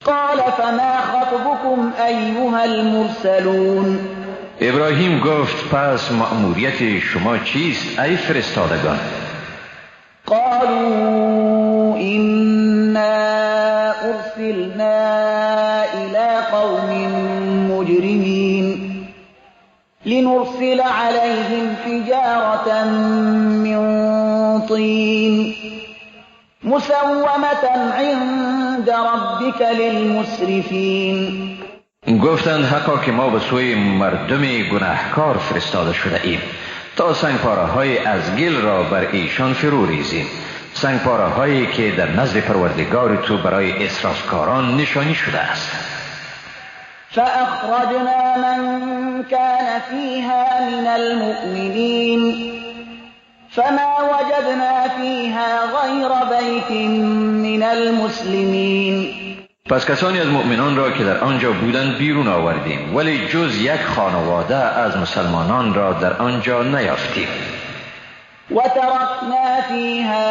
قال فما خطبكم ایها المرسلون. ابراهیم گفت پس مأموریت شما چیست ای فرستادگان؟ قالوا إنا أرسلنا إلى قوم مجرمين لنرسل عليهم حجارة من طين مسومة عند ربك للمسرفين. گفتند حقا که ما به سوی مردم گناهکار فرستاده شده ایم تا سنگپاره های از گل را بر ایشان فرو ریزیم، سنگپاره هایی که در نزد پروردگار تو برای اسرافکاران نشانی شده است. فأخرجنا من كان فيها من المؤمنين فما وجدنا فيها غير بيت من المسلمين. پس کسانی از مؤمنان را که در آنجا بودند بیرون آوردیم، ولی جز یک خانواده از مسلمانان را در آنجا نیافتیم. و ترکنا فیها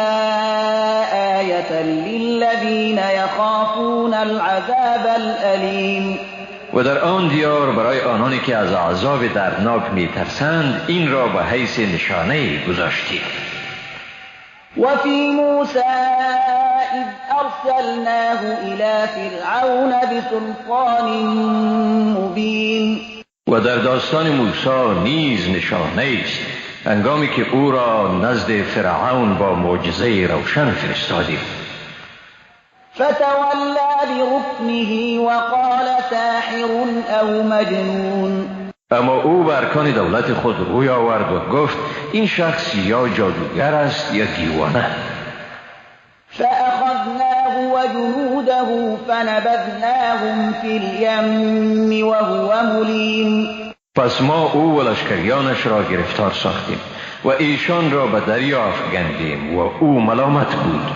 آیة للذین یخافون العذاب الالیم. و در آن دیار برای آنانی که از عذاب دردناک میترسند این را به حیث نشانه گذاشتیم. و فی موسی اذ ارسلناه الى فرعون بسلطان مبین. و در داستان موسی نیز نشانه است، هنگامی که او را نزد فرعون با معجزه روشن فرستادیم. فتولى بركنه وقال ساحر او مجنون. اما او به ارکان دولت خود روی آورد و گفت این شخص یا جادوگر است یا دیوانه. فأخذناه وجنوده فنبذناهم في اليم وهو ملیم. پس ما او و لشکریانش را گرفتار ساختیم و ایشان را به دریا افگندیم و او ملامت بود.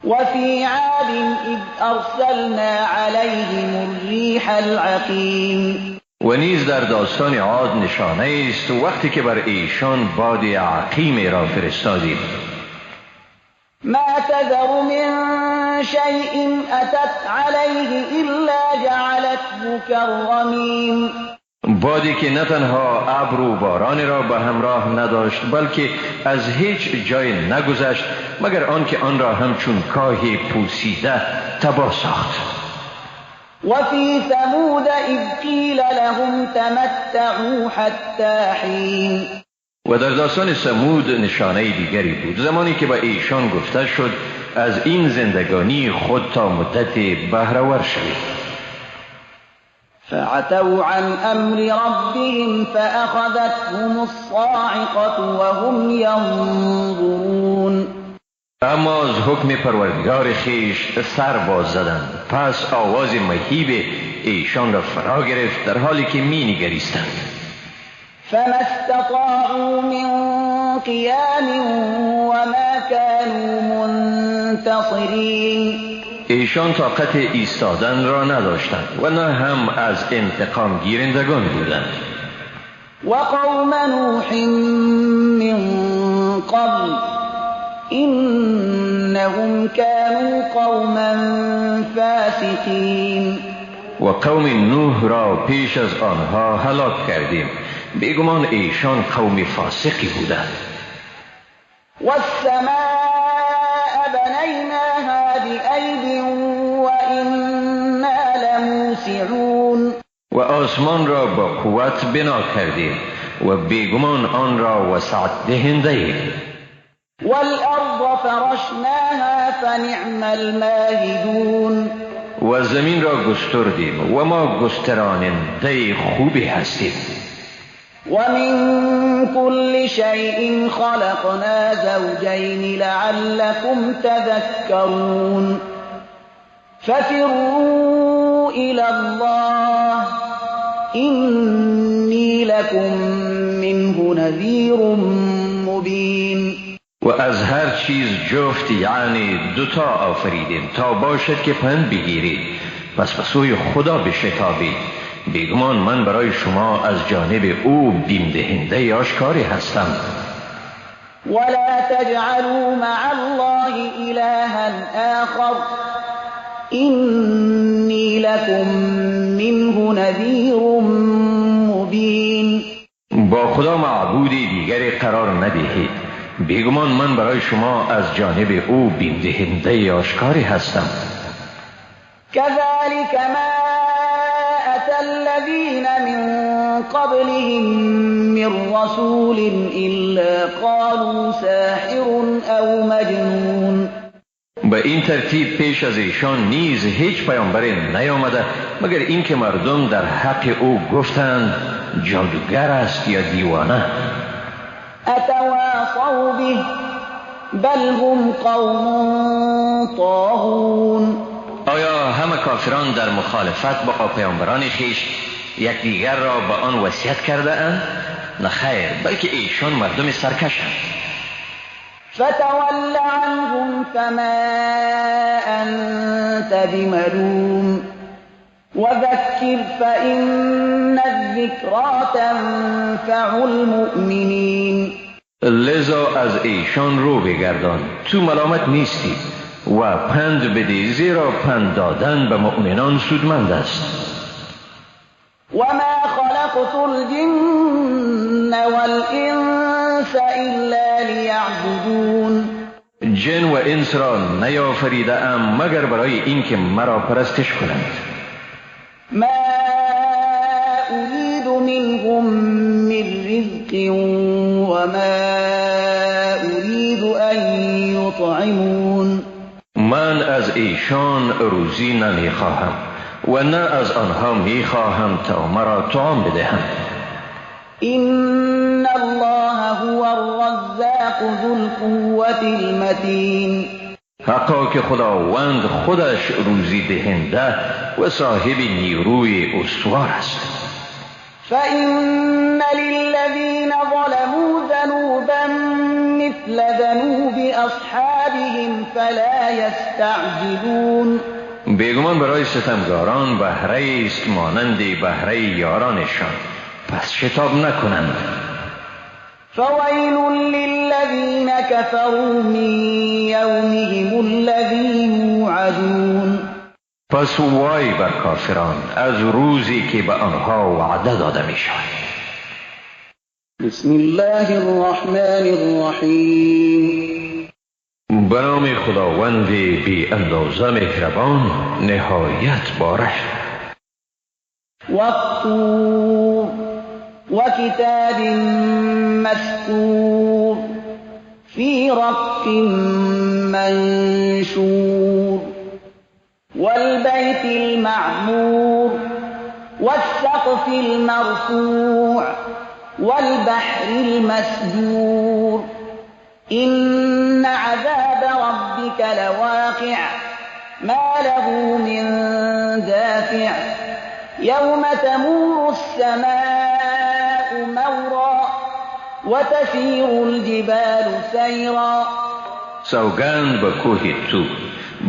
وفي عاد اذ ارسلنا عليهم الريح العقيم. و نیز در داستان عاد نشانه است وقتی که بر ایشان باد عقیم را فرستادیم. ما تذر من شيء اتت عليه الا جعلته كالرميم. بادی که نه تنها ابر و باران را به همراه نداشت بلکه از هیچ جای نگذشت مگر آنکه آن را همچون کاه پوسیده تباه ساخت. وفی ثمود اذ قیل لهم تمتعوا حتی حین. و در داستان ثمود نشانه دیگری بود، زمانی که به ایشان گفته شد از این زندگانی خود تا مدت بهره‌ور شوید. فعتوا عن امر ربهم فاخذتهم الصاعقة وهم ينظرون. اما از حکم پروردگار خویش سر باز زدند، پس آواز مهیب ایشان را فرا گرفت در حالی که می نگریستند. فما استطاعوا من قیام وما كانوا منتصرین. ایشان طاقت ایستادن را نداشتند و نه هم از انتقام گیرندگان بودند. و قوم نوح من قبل انهم كانوا قوما فاسقین. و قوم نوح را پیش از آنها هلاک کردیم، بیگمان ایشان قوم فاسقی بودند. والسماء بنیناها بأید وإنا لموسعون. و آسمان را با قوت بنا کردیم و بیگمان آن را وسعت دهنده ایم. والأرض فرشناها فنعم الماهدون. و زمین را گستردیم و ما گستراننده خوبی هستیم. ومن كل شيء خلقنا زوجين لعلكم تذكرون. ففروا إلى الله إني لكم منه نذير مبين. و از هر چیز جفت یعنی دوتا آفریدیم تا باشد که پند بگیرید، پس به سوی خدا بشتابید، بیگمان من برای شما از جانب او بیم دهنده آشکاری هستم. ولا تجعلوا مع الله إلها آخر إن لكم منه نذیر مبین. با خدا معبود دیگری قرار ندهید، بیگمان من برای شما از جانب او بیم دهنده آشکاری هستم. كذلك ما أتى الذين من قبلهم من رسول إلا قالوا ساحر أو مجنون. به این ترتیب پیش از ایشان نیز هیچ پیامبری نیامده مگر اینکه مردم در حق او گفتند جادوگر است یا دیوانه. أتواصوا به بل هم قوم طاغون. آیا همه کافران در مخالفت با پیامبران خویش یکدیگر را به آن وصیت کرده اند؟ نه خیر، بلکه ایشان مردم سرکشند. فتول عنهم فما أنت بملوم وذكر فإن الذكرى تنفع المؤمنين. لذا از ایشان رو بگردان، تو ملامت نیستی و پند بده، زیرا پند دادن به مؤمنان سودمند است. وما خلقت الجن والإنس إلا ليعبدون. جن و انس را نیافریده ام مگر برای اینکه مرا پرستش کنند. ما أريد منهم من رزق وما أريد أن يطعمون. من از ایشان روزی نمیخواهم و نه از آنها میخواهم تا مرا طعام بدهند. إن الله هو الرزاق ذو القوة المتین. حقا که خداوند خودش روزی دهنده و صاحب نیروی استوار است. فإن للذین ظلموا ذنوبا مثل ذنوب أصحابهم فلا يستعجلون. بیگمان برای ستمگاران بهره است مانند بهره یارانشان، پس شتاب نکنند. فویل للذین كفروا من یومهم الذی یوعدون. پس وای بر کافران از روزی که به آنها وعده داده می شود. بسم الله الرحمن الرحیم. به نام خداوند بی اندازه مهربان نهایت بارش. والطور وكتاب مسطور في رق منشور والبيت المعمور والسقف المرفوع والبحر المسجور إن عذاب ربك لواقع ما له من دافع يوم تمور السماء مورا وتسير الجبال سيرا. سوگند به کوه تو،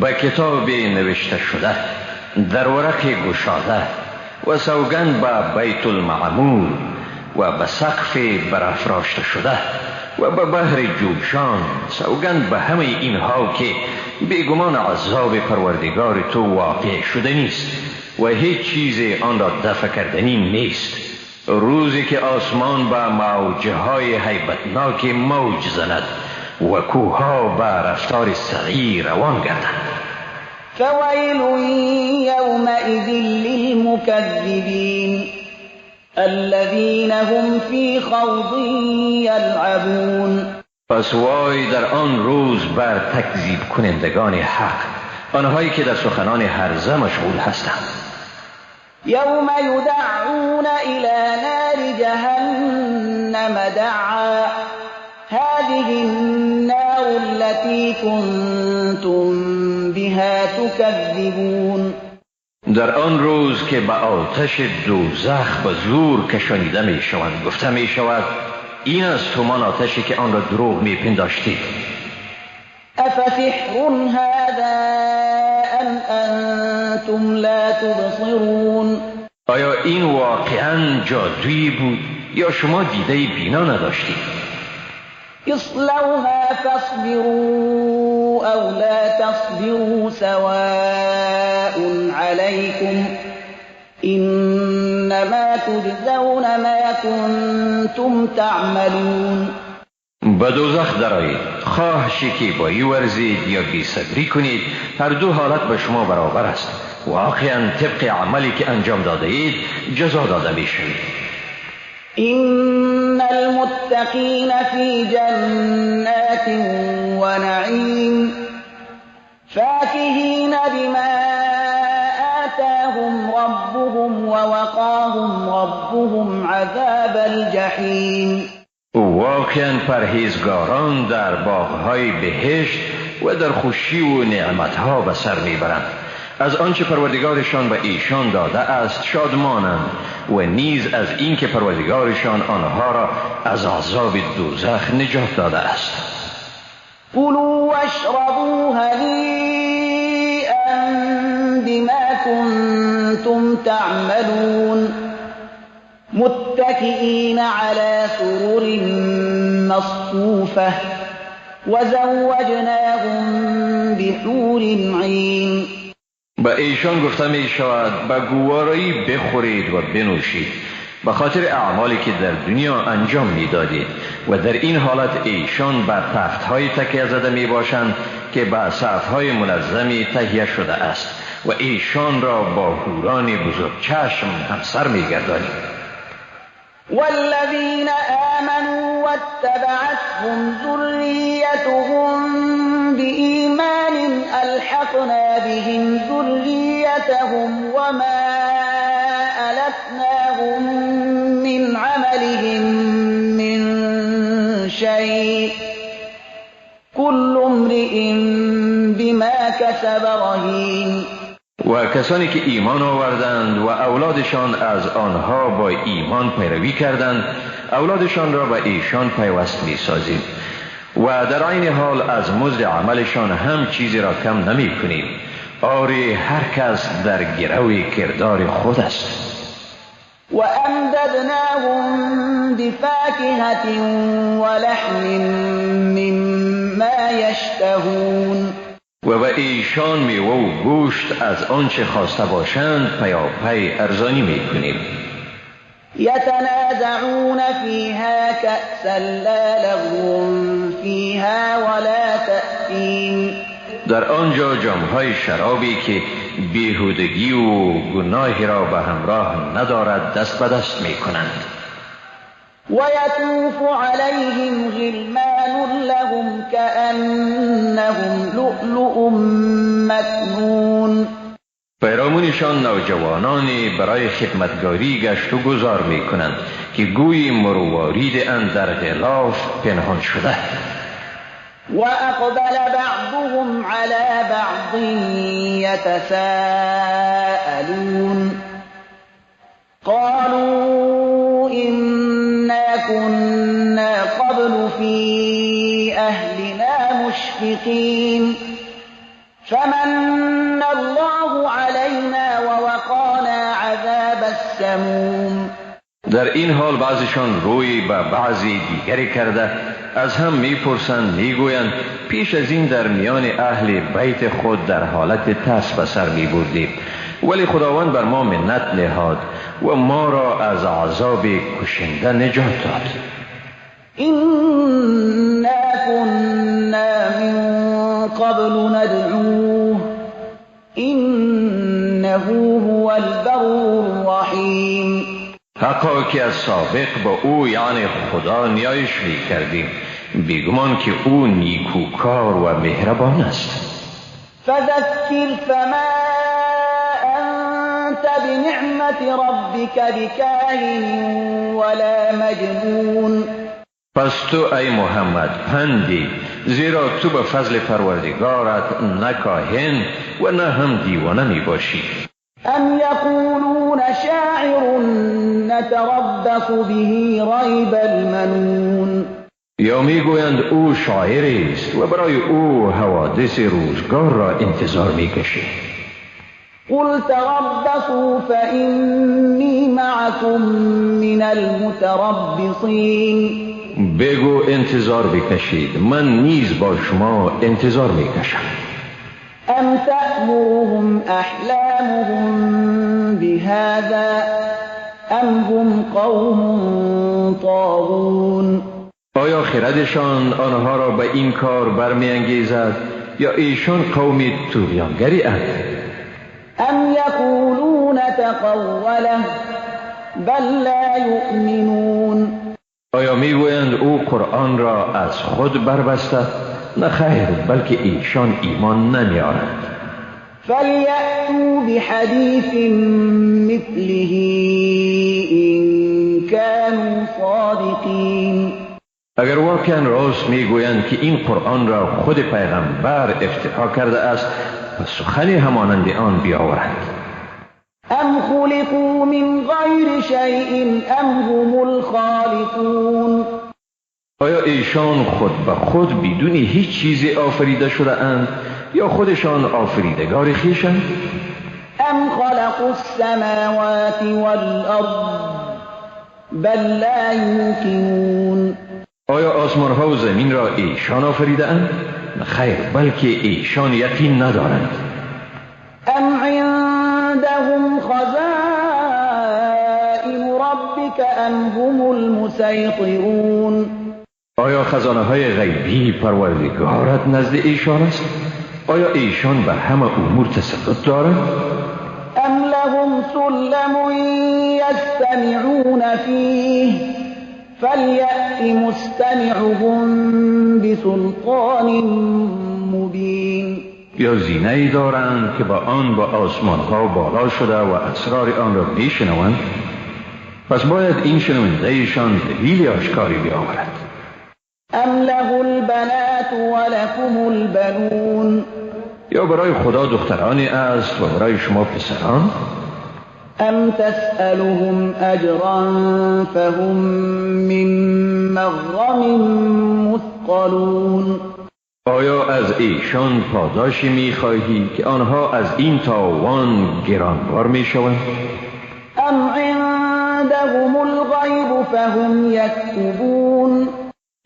به کتاب نوشته شده در ورق گشاده، و سوگند به بیت المعمور و به سقف برافراشته شده و به بحر جوشان، سوگند به همه اینها که بیگمان عذاب پروردگار تو واقع شده نیست و هیچ چیز آن را دفع کردنی نیست. روزی که آسمان به موجهای هیبتناک موج زند و کوهها به رفتار سریع روان گردند. فویل یومئذ للمکذبین الذین هم فی خوض یلعبون. پس وای در آن روز بر تکذیب کنندگان حق، آنهایی که در سخنان هرزه مشغول هستند. یوم یدعون الی نار جهنم دعا هذه النار التي كنتم بها تكذبون. در آن روز که به آتش دوزخ به زور کشانیده می شوند، گفته می شود این است همان آتشی که آن را دروغ می پنداشتید. افسحر هذا ام انتم لا تبصرون. آیا این واقعا جادویی بود یا شما دیده بینا نداشتید؟ اصلوها فاصبروا او لا تصبروا سواء عليكم إنما تجزون ما كنتم تعملون. به دوزخ درآیید، خواه شکیبایی ورزید یا بی‌صبری کنید، هر دو حالت به شما برابر است. واقعا طبق عملی که انجام داده اید جزا داده می شوید. إن المتقین فی جنات ونعیم فاکهین بما آتاهم ربهم ووقاهم ربهم عذاب الجحیم. واقعا پرهیزگاران در باغهای بهشت و در خوشی و نعمتها به سر میبرند. از آنچه پروردگارشان به ایشان داده است شادمانند و نیز از اینکه پروردگارشان آنها را از عذاب دوزخ نجات داده است. کلوا واشربوا هنیئا بما کنتم تعملون متکئین علی سرر مصفوفة وزوجناهم بحور عین. به ایشان گفته می شود به گوارایی بخورید و بنوشید به خاطر اعمالی که در دنیا انجام می دادید، و در این حالت ایشان بر تختهای تکیه زده می باشند که به صفهای منظمی تهیه شده است و ایشان را با حوران بزرگ چشم همسر می گردانیم. والذین آمنوا واتبعتهم ذریتهم بإیمان ألحقنا بهم ذریتهم وما ألتناهم من عملهم من شيء كل امرئ بما كسب رهین. و کسانی که ایمان آوردند و اولادشان از آنها با ایمان پیروی کردند، اولادشان را به ایشان پیوست می سازیم و در عین حال از مزد عملشان هم چیزی را کم نمی کنیم. آری هر کس در گرو کردار خود است. و امددناهم بفاکهة ولحم مما یشتهون. و به ایشان میوه و گوشت از آنچه خواسته باشند پیاپی ارزانی میکنیم. یتنازعون فیها کأسا لا لغو فیها ولا تأثیم. در آنجا جامهای شرابی که بیهودگی و گناهی را به همراه ندارد دست به دست میکنند. و یطوف علیهم غلمان لهم کأنهم لؤلؤ مکنون. پیرامونشان نوجوانانی برای خدمتگاری گشت و گذار می کنند که گویی مروارید اندر غلاف پنهان شده. و اقبل بعضهم علی بعض یتساءلون قالوا إنا كنا قبل في أهلنا مشفقين فمن الله علينا ووقانا عذاب السموم. در این حال بعضیشان روی به بعضی دیگری کرده از هم میپرسند، میگویند پیش از این در میان اهل بیت خود در حالت ترس به سر میبردیم، ولی خداوند بر ما منت نهاد و ما را از عذاب کشنده نجات داد. إنا كنا من قبل ندعوه إنه هو البر الرحیم. حقا که از سابق با او یعنی خدا نیایش می کردیم، بیگمان که او نیکوکار و مهربان است. فذکر فما أنت بنعمة ربك بكاهن ولا مجنون. پس تو ای محمد پندی، زیرا تو به فضل پروردگارت نه کاهن و نه هم دیوانه می باشی. ام یقولون شاعر نتربص به ریب المنون. یا می گویند او شاعر است و برای او حوادث روزگار را انتظار می کشیم. قل تربصوا فإني معكم من المتربصين. بگو انتظار بکشید، من نیز با شما انتظار میکشم. ام تأمرهم احلامهم بهذا ام هم قوم طاغون. آیا خردشان آنها را به این کار برمی‌انگیزد یا ایشان قوم طغیانگری اند؟ ام یقولون تقوله بل لا یؤمنون. آیا میگویند او قرآن را از خود بربسته؟ نه خیر، بلکه ایشان ایمان نمیآرند. فلیأتوا بحدیث مثله إن كانوا صادقین. اگر واقعا راست میگویند که این قرآن را خود پیغمبر افتتاح کرده است، پس سخنی همانند آن بیاورند. ام خلقوا من غیر شیء ام هم الخالقون. آیا ایشان خود به خود بدون هیچ چیزی آفریده شده اند یا خودشان آفریدگار خویشند؟ ام خلقوا السماوات والارض بل لا یوقنون. آیا آسمان ها و زمین را ایشان آفریده اند؟ خیر، بلکه ایشان یقین ندارند. ام عندهم خزائن ربک ام هم المسیطرون. آیا خزانه های غیبی پروردگارت نزد ایشان است؟ آیا ایشان بر همه امور تسلط دارند؟ ام لهم سلم یستمعون فیه فلیأت مستمعهم بسلطان مبین. یا زینه‌ای دارند که با آن با آسمانها بالا شده و اسرار آن را میشنوند؟ پس باید این شنونده ایشان دلیل آشکاری بیاورد. ام له البنات ولکم البنون. یا برای خدا دخترانی است و برای شما پسران؟ ام تسألهم اجرا فهم من مغرم مثقلون. آیا از ایشان پاداشی می‌خواهی که آنها از این تاوان گرانبار می‌شوند؟ ام عندهم الغیب فهم یکتبون.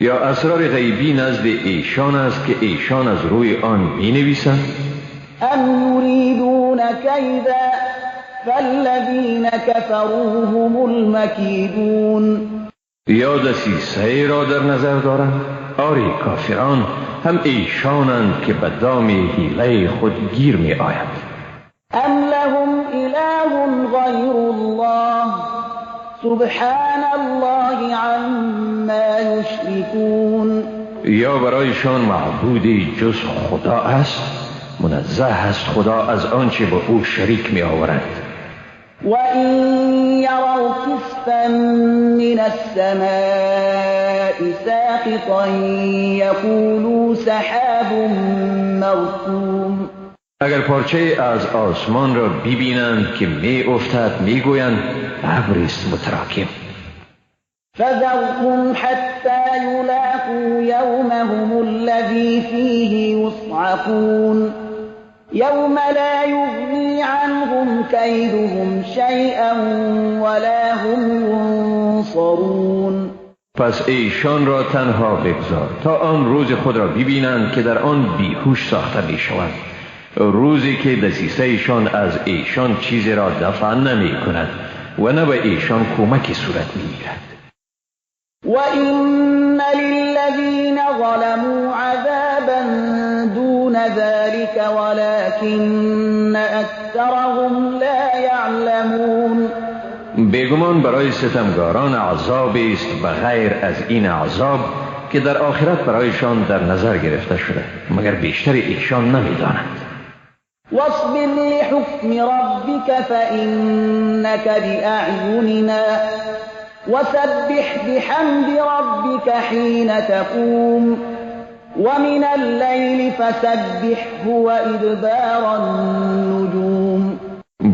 یا اسرار غیبی نزد ایشان است که ایشان از روی آن می‌نویسند؟ ام یریدون کیدا فالذین کفروا هم المکیدون. یا دسیسه را در نظر دارند؟ آری، کافران هم ایشانند که به دام حیله خود گیر می آیند. ام لهم اله غیر الله سبحان الله عما یشرکون. یا برایشان معبودی جز خدا است؟ منزه است خدا از آنچه به او شریک می آورند. وَإِن يَرَوْا كِسْفًا مِّنَ السَّمَاءِ سَاقِطًا يَقُولُوا سَحَابٌ مَّرْكُومٌ. اگر پارچه از آسمان را ببینند که می افتد، می گویند ابری است متراکم. فذرهم حتى يلاقوا يومهم الذي فيه يصعقون يوم لا يغني عنهم كيدهم شيئا ولا هم ينصرون. پس ایشان را تنها بگذار تا آن روز خود را ببینند که در آن بیهوش ساخته میشوند، روزی که دسیسه ایشان از ایشان چیزی را دفع نمی کند و نه به ایشان کمکی صورت میگیرد. وَإِنَّ لِلَّذِينَ ظَلَمُوا عَذَابًا دُونَ ذَلِكَ وَلَكِنَّ أَكْثَرَهُمْ لَا يَعْلَمُونَ. بیگمان برای ستمگاران عذابی است به غیر از این عذاب که در آخرت برایشان در نظر گرفته شده، مگر بیشتر ایشان نمیدانند. واصبر لحکم ربک فإنک بأعیننا وسبح بحمد ربك حين تقوم ومن الليل فسبحه وإدبار النجوم.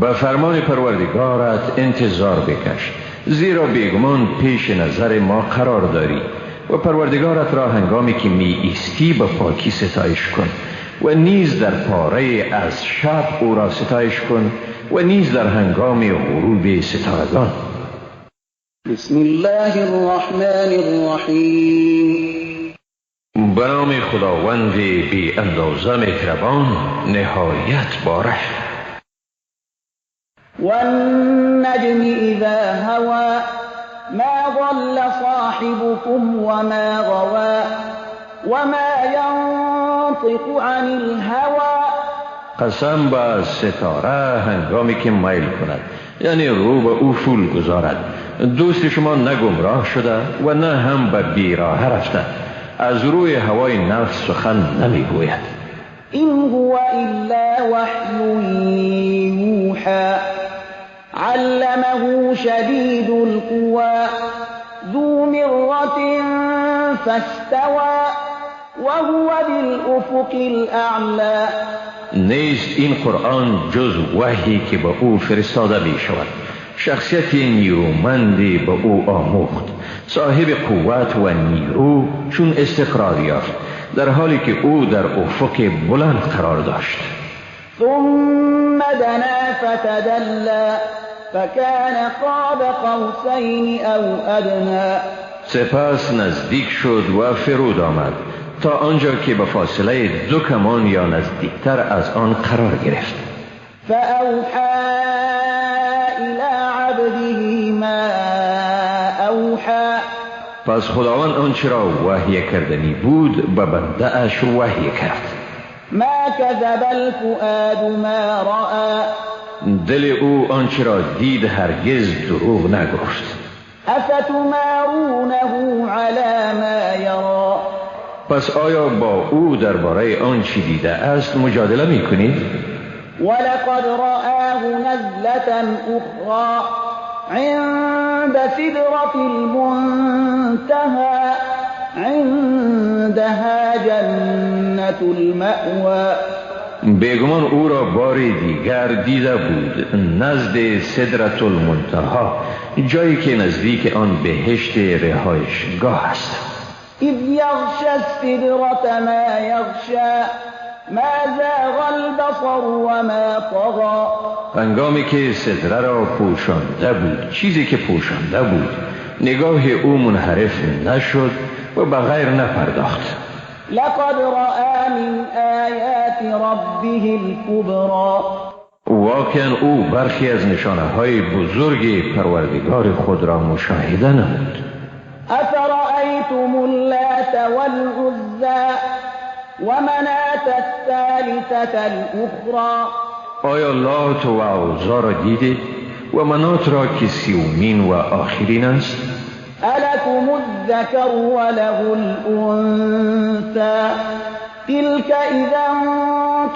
به فرمان پروردگارت انتظار بکش، زیرا بیگمان پیش نظر ما قرار داری و پروردگارت را هنگامی که می ایستی به پاکی ستایش کن و نیز در پاره از شب او را ستایش کن و نیز در هنگام غروب ستارگان. بسم الله الرحمن الرحیم. به نام خداوند بی اندازه مهربان، نهایت بارش. والنجم اذا هوى ما ضل صاحبكم وما غوى وما ينطق عن الهوى. قسم به ستاره هنگامی که میل کند، یعنی رو به افول گذارد. دوست شما نه گمراه شده و نه هم به بیراه رفته، از روی هوای نفس سخن نمیگوید. این هو الا وحی یوحى علمه شدید القوى ذو مرة فاستوى وهو بالافق الاعلى. نیست این قرآن جز وحی که به او فرستاده می شود. شخصیت نیرومندی به او آموخت، صاحب قوت و نیرو چون استقرار یافت، در حالی که او در افق بلند قرار داشت. ثم دنا فتدلى فكان قاب قوسین او ادنى. سپس نزدیک شد و فرود آمد تا آنجا که به فاصله 2 کمان یا نزدیکتر از آن قرار گرفت. فأوحى إلى عبده ما أوحى. پس خداوند آنچه را وحی کردنی بود به بنده اش وحی کرد. ما كذب الفؤاد ما رأى. دل او آنچه را دید هرگز دروغ نگفت. افتمارونه علی ما یرا. پس آیا با او درباره آنچه دیده است مجادله می کنید؟ ولقد رآه نزلة أخرى عند سدرة المنتهى عندها جنة المأوى. بیگمان او را بار دیگر دیده بود نزد سدرة المنتهى، جایی که نزدیک آن بهشت رهایشگاه است. اذ یغشى السدرة ما یغشى ما زاغ البصر وما طغى. هنگامی که سدره را پوشانده بود، چیزی که پوشانده بود، نگاه او منحرف نشد و به غیر نپرداخت. لقد رأى من آیات ربه الكبرى. واقعا او برخی از نشانه های بزرگ پروردگار خود را مشاهده نمود. افرأیتم اللات والعزى ومناة الثالثة الأخرى. آیا لات و عزا را دیدید و منات را که سومین و آخرین است؟ ألكم الذكر وله الأنثى تلك إذا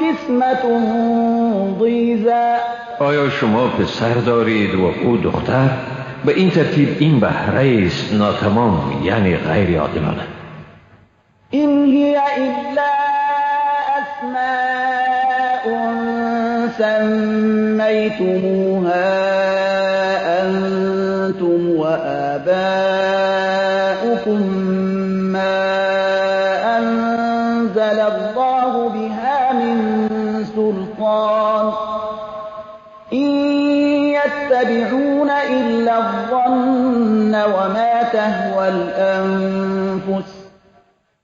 قسمة ضيزى. آیا شما پسر دارید و او دختر؟ به این ترتیب این بهره است ناتمام، یعنی غیر عادلانه. إن هي إلا أسماء سميتموها أنتم وآباؤكم ما أنزل الله بها من سلطان إن يتبعون إلا الظن وما تهوى الأنفس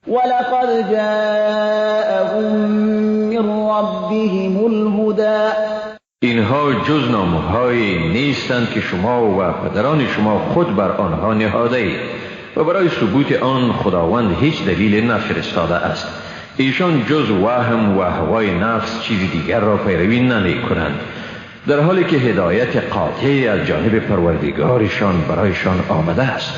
ولقد جاءهم من ربهم الهدى. اینها جز نامهایی نیستند که شما و پدران شما خود بر آنها نهاده اید و برای ثبوت آن خداوند هیچ دلیل نفرستاده است. ایشان جز وهم و هوای نفس چیز دیگر را پیروی نمی کنند، در حالی که هدایت قاطع از جانب پروردگارشان برایشان آمده است.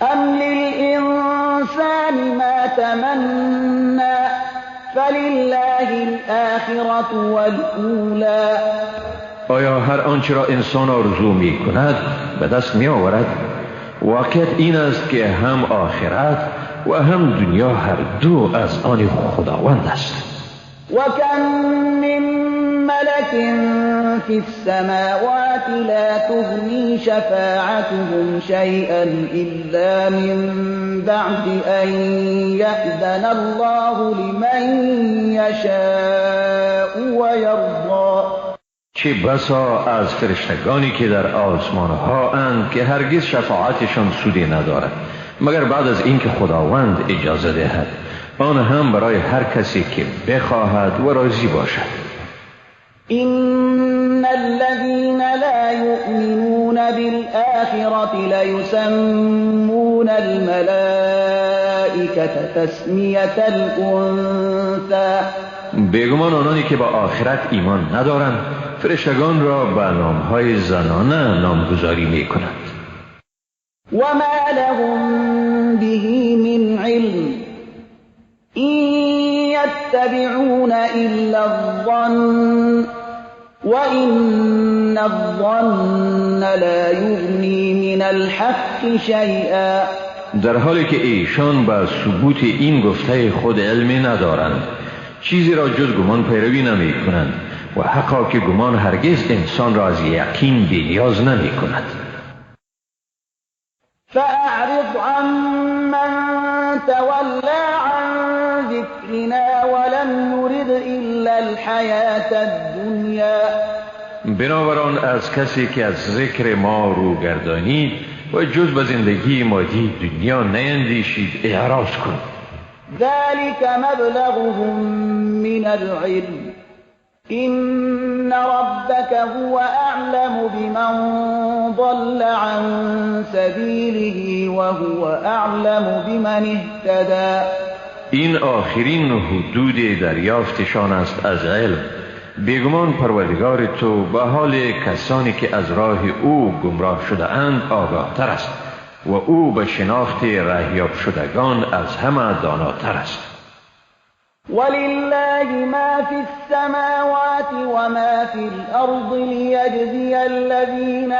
ام للإنسان ما تمنى فلله الآخرة والأولى. آیا هر آنچه را انسان آرزو می کند به دست می آورد؟ واقعیت این است که هم آخرت و هم دنیا هر دو از آن خداوند است. وكم من ملك في السماوات لا تغني شفاعتهم شيئا إلا من بعد أن يأذن الله لمن يشاء ويرضى. چه بسا از فرشتگانی که در آسمان ها اند که هرگز شفاعتشان سودی ندارد مگر بعد از اینکه خداوند اجازه دهد آن هم برای هر کسی که بخواهد و راضی باشد. إن الذين لا يؤمنون بالآخرة ليسمون الملائكة تسمية الأنثى. بیگمان آنانی که با آخرت ایمان ندارند فرشتگان را به نامهای زنانه نامگذاری میکنند. وما لهم به من علم إن يتبعون إلا الظن وإن الظن لا يغني من الحق شيئا. در حالی که ایشان به ثبوت این گفته خود علمی ندارند، چیزی را جز گمان پیروی نمی کنند و حقا که گمان هرگز انسان را از یقین بی‌نیاز نمی کند. فأعرض عمن تولى عن ذكرنا ولم يرد إلا الحياة الدنيا. بنابران از کسی که از ذکر ما رو گردانید و جز به زندگی مادی دنیا نیندیشید اعراض کن. ذلك مبلغهم من العلم إن ربك هو أعلم بمن ضل عن سبيله وهو أعلم بمن اهتدى. این آخرین حدود دریافتشان است از علم. بیگمان پروردگار تو به حال کسانی که از راه او گمراه شده اند آگاه تر است و او به شناخت رهیاب شدگان از همه داناتر است. ولله ما في السماوات وما في الأرض ليجزي الذين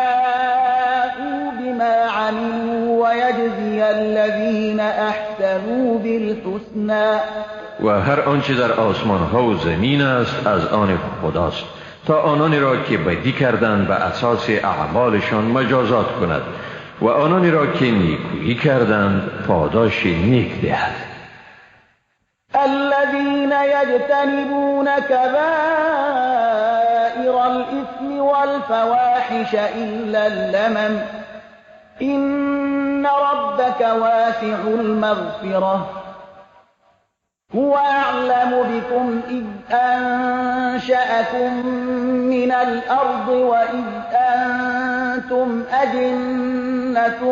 أساءوا بما عملوا ويجزي الذين أحسنوا بالحسنى. و هر آنچه در آسمان ها و زمین است از آن خداست تا آنانی را که بدی کردند به اساس اعمالشان مجازات کند و آنانی را که نیکویی کردند پاداش نیک دهد. الذين يجتنبون كبائر الإثم والفواحش إلا اللمم إن ربك واسع المغفرة هو أعلم بكم إذ أنشأكم من الأرض وإذ أنتم أجنة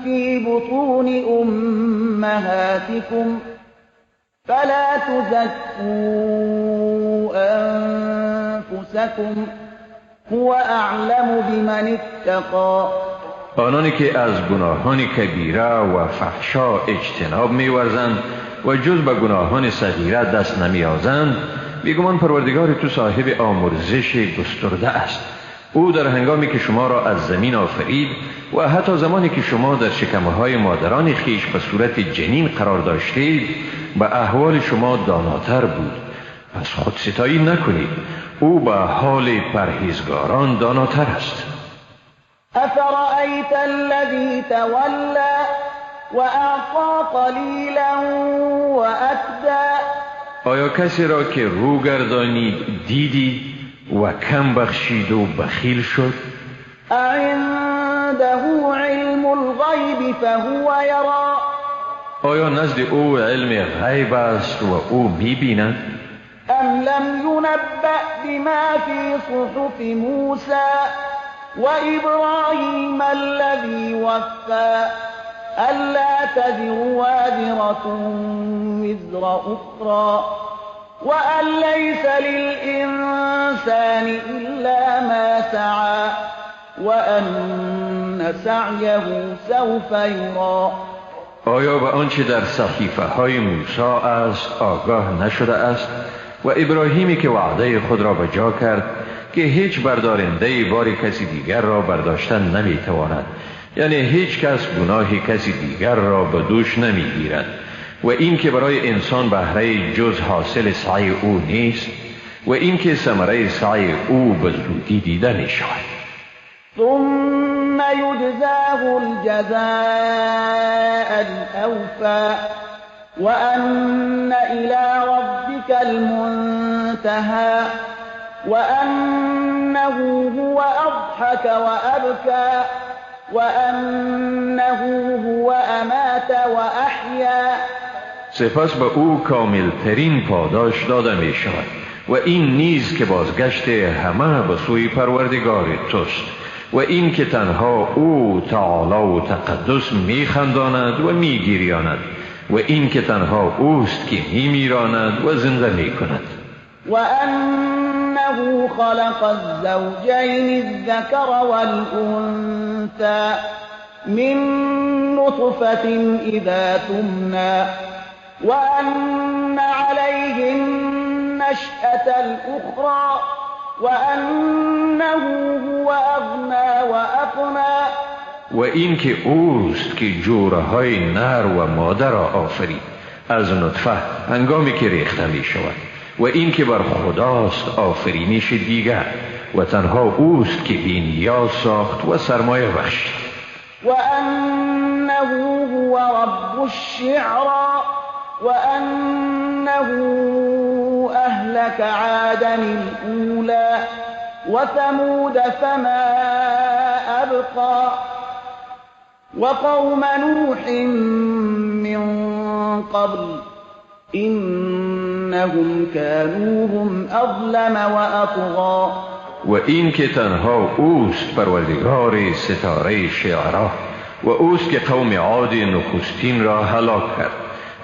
في بطون أمهاتكم فلا تزكوا أنفسكم هو أعلم بمن اتقى. آنانی که از گناهان کبیره و فحشا اجتناب می‌ورزند و جز به گناهان صغیره دست نمی‌آزند، بیگمان پروردگار تو صاحب آمرزش گسترده است. او در هنگامی که شما را از زمین آفرید و حتی زمانی که شما در شکم‌های مادران خیش به صورت جنین قرار داشتید به احوال شما داناتر بود. پس خودستایی نکنید، او به حال پرهیزگاران داناتر است. افرأیت الذی تولی وأعطی قلیلا وأکدی. آیا کسی را که رو گردانید دیدی و کم بخشید و بخیل شد؟ أعنده علم الغیب فهو یرا. آیا نزد او علم غیب است و او میبیند؟ ام لم ينبأ بما في صحف موسى وإبراهيم الذي وفى ألا تزر وازرة وزر أخرى وأن ليس للإنسان إلا ما سعى وأن سعيه سوف يرى. آیا به آنچه در صحیفه های موسی است آگاه نشده است و ابراهیمی که وعده خود را به جا کرد که هیچ بردارنده بار کسی دیگر را برداشتن نمیتواند، یعنی هیچ کس گناه کسی دیگر را به دوش نمیگیرد، و این که برای انسان بهره جز حاصل سعی او نیست و این که ثمره سعی او به زودی دیده می شود. ثم یجزاه الجزاء الأوفى وأن إلى ربك المنتهى وأنه هو أضحك وأبكى وأنه هو أمات وأحيا. سپس به او کاملترین پاداش داده می شود و این نیز که بازگشت همه به سوی پروردگار توست و این که تنها او تعالی و تقدس می خنداند و می گریاند و این که تنها اوست که می میراند و زنده می کند. وأنه خلق الزوجين الذكر والأنثى من نطفة إذا تمنى وأن عليه النشأة الأخرى وأنه هو أغنى وأقنى. و این که اوست که جورهای نر و ماده را آفرید از نطفه هنگامی که ریخته می شود و این که بر خداست آفرینش دیگر و تنها اوست که بی نیاز ساخت و سرمایه بخشید. وأنه هو رب الشعرى وأنه أهلك عادا الأولى وثمود فما أبقى وقوم نوح من قبل إنهم كانوا هم أظلم وأطغى. و این که تنها اوست پروردگار ستاره شعرا و اوست که قوم عاد نخستین را هلاک کرد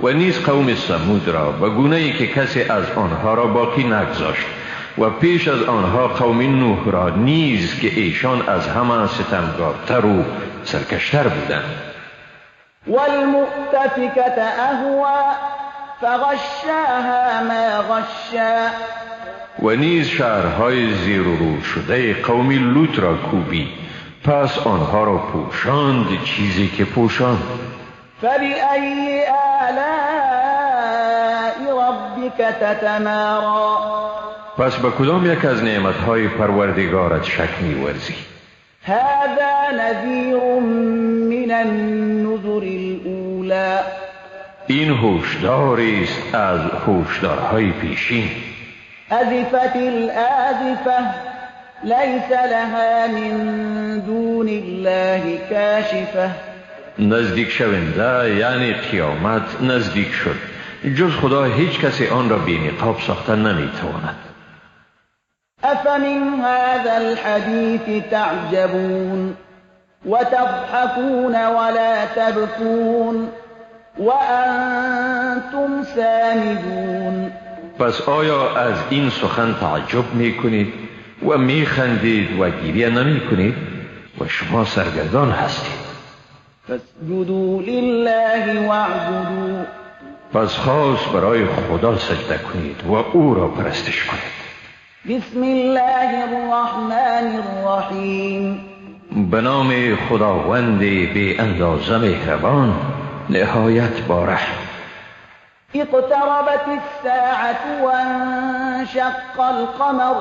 و نیز قوم ثمود را به گونه ای که کسی از آنها را باقی نگذاشت و پیش از آنها قوم نوح را نیز که ایشان از همه ستمگارتر و سرکشتر بودند. والمؤتفكة أهوى فغشاها ما غشا. و نیز شهرهای زیر و رو شده قوم لوط را کوبید، پس آنها را پوشاند چیزی که پوشاند. فبأي آلاء ربك تتمارى. پس به کدام یک از نعمتهای پروردگارت شک می‌ورزی؟ هذا نذیر من النذر الأولى. این هشداری است از هشدارهای پیشین. أزفت الآزفة ليس لها من دون الله کاشفة. نزدیک شونده یعنی قیامت نزدیک شد، جز خدا هیچ کسی آن را بی نقاب ساخته نمیتواند. أفمن هذا الحديث تعجبون وتضحكون ولا تبكون وأنتم سامدون. پس آیا از این سخن تعجب میکنید و میخندید و گریه نمیکنید و شما سرگردان هستید؟ فاسجدوا لله واعبدوا. پس خاص برای خدا سجده کنید و او را پرستش کنید. بسم الله الرحمن الرحیم. به نام خداوند بی اندازه مهربان نهایت با رحم. اقتربت الساعة وانشق القمر.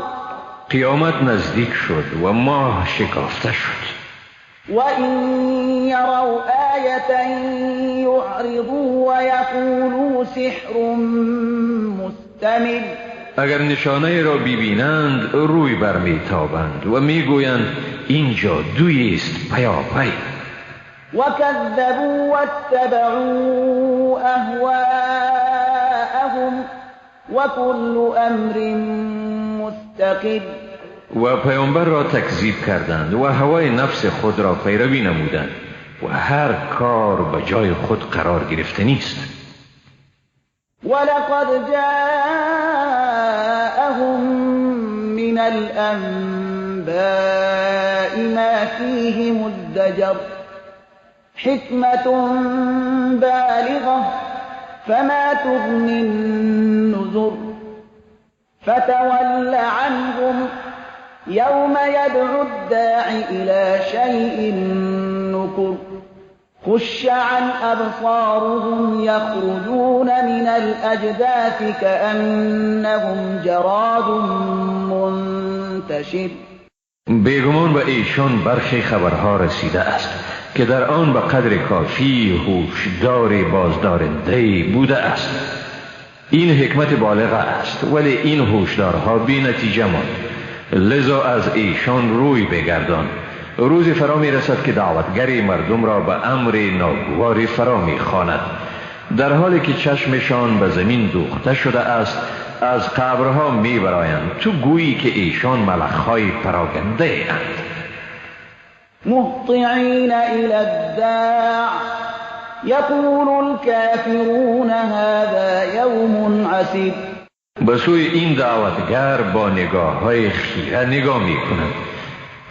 قیامت نزدیک شد و ماه شکافته شد. وإن يروا آية يعرضوا ويقولوا سحر مستمر. اگر نشانه را ببینند روی برمیتابند و میگویند این جادویی است پیاپی. وكذبوا واتبعوا أهواءهم وكل أمر مستقر. و پیامبر را تکذیب کردند و هوای نفس خود را پیروی نمودند و هر کار به جای خود قرار گرفته نیست. ولقد جاءهم من الأنباء ما فيه مزدجر حكمة بالغة فما تغني النذر فتول عنهم يوم يدعو الداع إلى شيء نكر خش عن أبصارهم يخرجون من الأجداث كأنهم جراد منتشر. بیگمان به ایشان برخی خبرها رسیده است که در آن به قدر کافی هوشدار بازدارنده بوده است. این حکمت بالغه است، ولی این هوشدارها بی نتیجه ماند، لذا از ایشان روی بگردان. روزی فرا می رسد که دعوتگر مردم را به امر ناگواری فرا می خواند، در حالی که چشمشان به زمین دوخته شده است از قبرها می برایند، تو گویی که ایشان ملخهای پراگنده اند. مهطعین الی الداع یقول الكافرون هذا یوم عسیر. به سوی این دعوتگر با نگاه های خیره نگاه می کنند.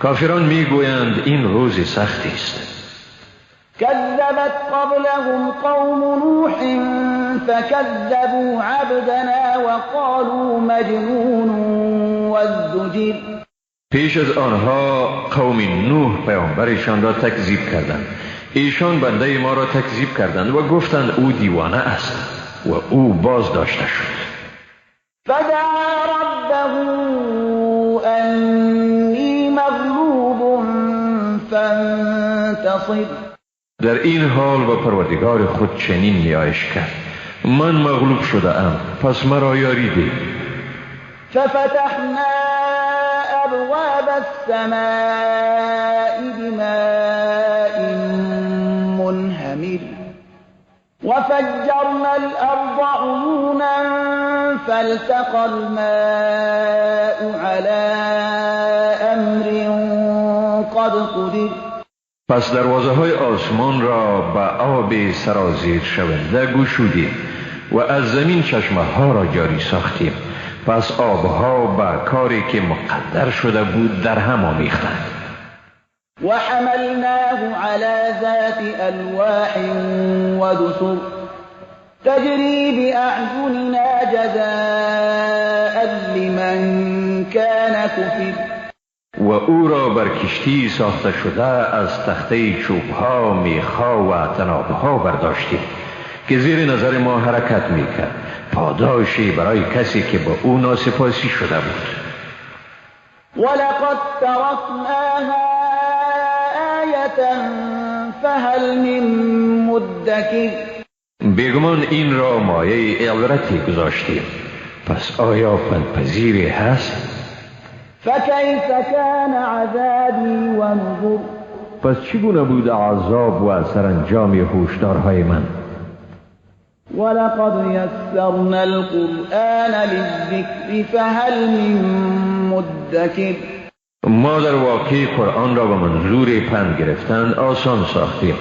کافران می گویند این روز سختی است. كذبت قبلهم قوم نوح فكذبوا عبدنا وقالوا مجنون وازدجر. پیش از آنها قوم نوح پیامبرشان را تکذیب کردند. ایشان بنده ما را تکذیب کردند و گفتند او دیوانه است و او باز داشته شد. فدعا ربه انی مغلوب فانتصر. در این حال با پروردگار خود چنین نیایش کرد: من مغلوب شده ام، پس مرا یاری ده. ففتحنا ابواب السماء بماء منهمر وفجرنا الارض عيونا فالتقى الماء على امر قد قدر. پس دروازه های آسمان را به آب سرازیر شونده گشودیم و از زمین چشمه ها را جاری ساختیم. پس آبها به کاری که مقدر شده بود در هم آمیختند. و حملناه علی ذات الواح و دسر تجری بأعیننا جزاء لمن کان کفر. و او را بر کشتی ساخته شده از تخته چوبها، میخها و تنابها برداشتیم که زیر نظر ما حرکت میکرد، پاداشی برای کسی که با او ناسپاسی شده بود. ولقد ترکناها آیة فهل من مدکر. بیگمان این را مایه عبرتی گذاشتیم، پس آیا پندپذیری هست؟ فکیف کان عذابی و نذر. پس چگونه بود عذاب و سرانجام هشدارهای من؟ ولقد یسرنا القرآن للذکر فهل من مدکر. ما در واقع قرآن را به منظور پند گرفتن آسان ساختیم،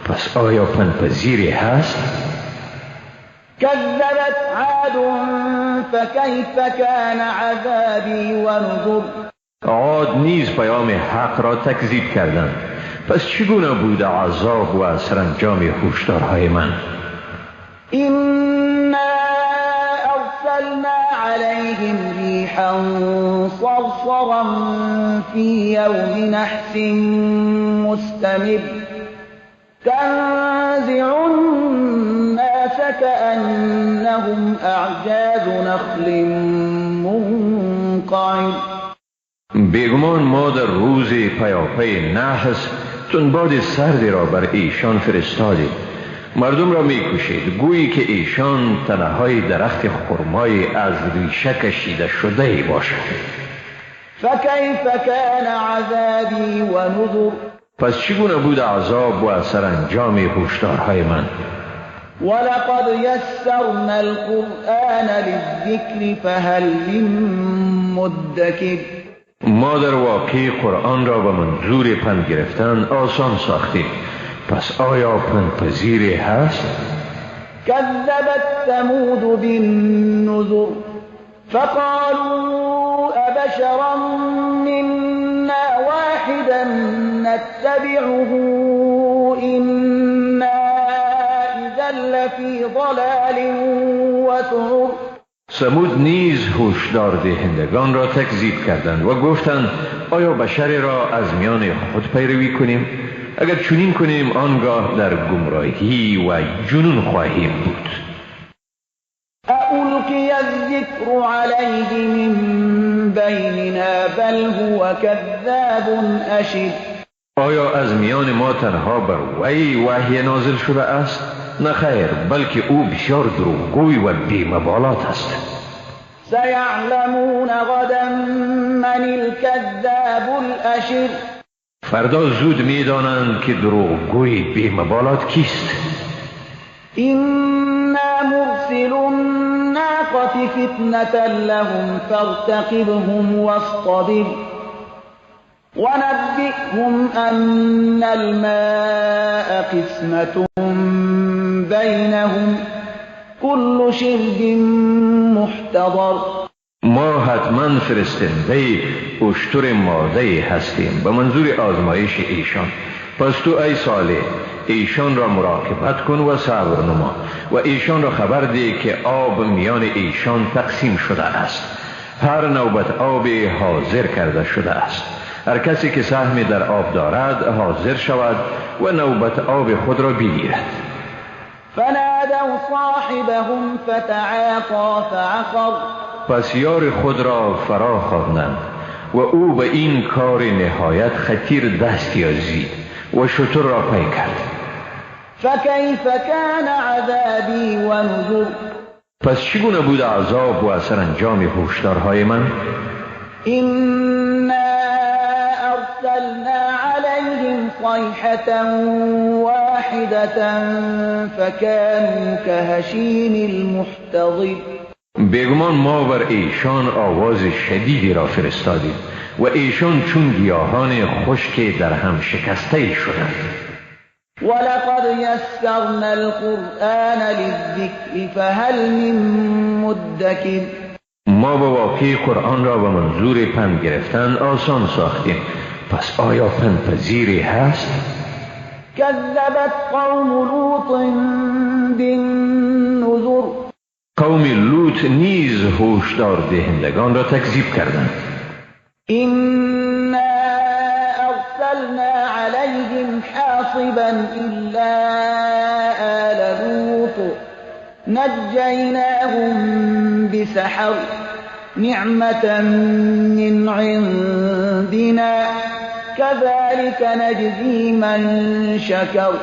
پس آیا پندپذیری هست؟ كذبت عاد فكيف كان عذابي ونذر. عاد نیز پیام حق را تکذیب کردند، پس چگونه بود عذاب و سرانجام هشدارهای من؟ إنا أرسلنا عليهم ريحا صرصرا في يوم نحس مستمر تنزع الناس كأنهم أعجاز نخل منقعر. بیگمان ما در روز پیاپی نحس تندباد سردی را بر ایشان فرستادیم. مردم را میکشید گویی که ایشان تنه‌های درخت خرمای از ریشه کشیده شده ای باشد. فکیف کان عذابی و نذر. پس چگونه بود عذاب و سرانجام هشدارهای من؟ ولقد یسرنا القرآن للذکر فهل من مدکر. ما در واقع قرآن را به منظور پند گرفتن آسان ساختیم، پس آیا پندپذیری هست؟ کذبت ثمود بالنذر فقالوا أبشرا منا واحدا نتبعه إنا إذا لفی ضلال وسعر. ثمود نیز هشدار دهندگان را تکذیب کردند و گفتند آیا بشری را از میان خود پیروی کنیم؟ اگر چنین کنیم آنگاه در گمراهی و جنون خواهیم بود. ألقی الذکر علیه من بیننا بل هو کذاب اشر. آیا از میان ما تنها بر وی وحی نازل شده است؟ نه خیر، بلکه او بسیار دروغگوی و بی‌مبالات است. سیعلمون غدا من الکذاب الاشر. فردا زود میدانند که دروغگوی بی‌مبالات کیست. إنا مرسل الناقة فتنة لهم فارتقبهم واصطبر ونبئهم أن الماء قسمة بينهم كل شرب محتضر. ما حتما فرستنده اشتر ماده هستیم به منظور آزمایش ایشان. پس تو ای صالح ایشان را مراقبت کن و صبر نما و ایشان را خبر ده که آب میان ایشان تقسیم شده است. هر نوبت آب حاضر کرده شده است. هر کسی که سهمی در آب دارد حاضر شود و نوبت آب خود را بگیرد. فنادوا صاحبهم فتعاطى فعقر. پس یار خود را فرا خواندند و او به این کار نهایت خطیر دست یازید و شتر را پی کرد. فکیف کان عذابی و نذر. پس چگونه بود عذاب و سرانجام هشدارهای من؟ إنا أرسلنا عليهم صيحة واحدة فكانوا كهشيم المحتضر. بیگمان ما بر ایشان آواز شدیدی را فرستادیم و ایشان چون گیاهان خشک در هم شکسته شدند. ولقد يسرنا القرآن للذكر فهل من مدكر. ما به واقع قرآن را به منظور پند گرفتن آسان ساختیم، پس آیا پند پذیری هست؟ كذبت قوم لوط بالنذر. قوم لوط نیز هشدار دهندگان را تکذیب کردند. إنا أرسلنا عليهم حاصبا إلا آل لوط نجيناهم بسحر نعمة من عندنا كذلك نجزي من شكر.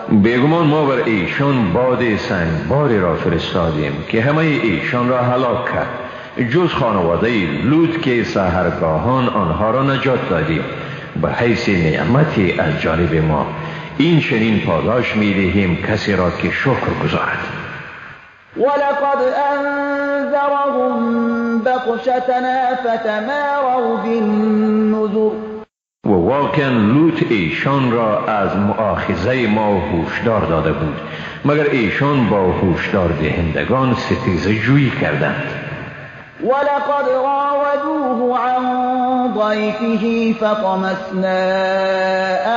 بیگمان ما بر ایشان باد سنگباری را فرستادیم که همه ایشان را هلاک کرد، جز خانواده لوط که سحرگاهان آنها را نجات دادیم به حیث نعمتی از جانب ما. این چنین پاداش می‌دهیم کسی را که شکر گزارد. ولقد انذرهم بطشتنا فتماروا بالنذر. و واقعا لوط ایشان را از مؤاخذه ما هوشدار داده بود، مگر ایشان با هوشدار دهندگان ستیزه جویی کردند. ولقد راودوه عن ضيفه فطمسنا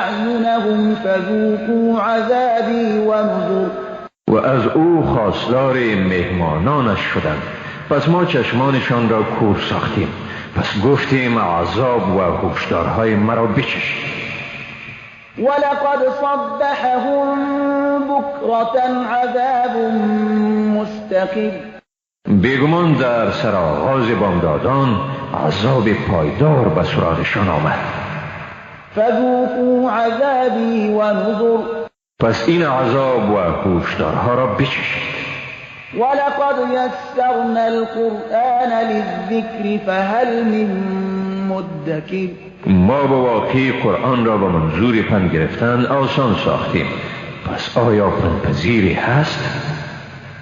اعینهم فذوقوا عذابی ونذر. و از او خواستار مهمانانش شدند، پس ما چشمانشان را کور ساختیم، پس گفتیم عذاب و هشدارهای مرا بچشید. ولقد صبحهم بکرة عذاب مستقر. بیگمان در سرآغاز بامدادان عذاب پایدار به سراغشان آمد. فذوقوا عذابی و نذر. پس این عذاب و هشدارها را بچشید. ولقد يسرنا القرآن للذكر فهل من مدكر. ما به واقع قرآن را به منظور پند گرفتن آسان ساختیم، پس آیا پندپذیری هست؟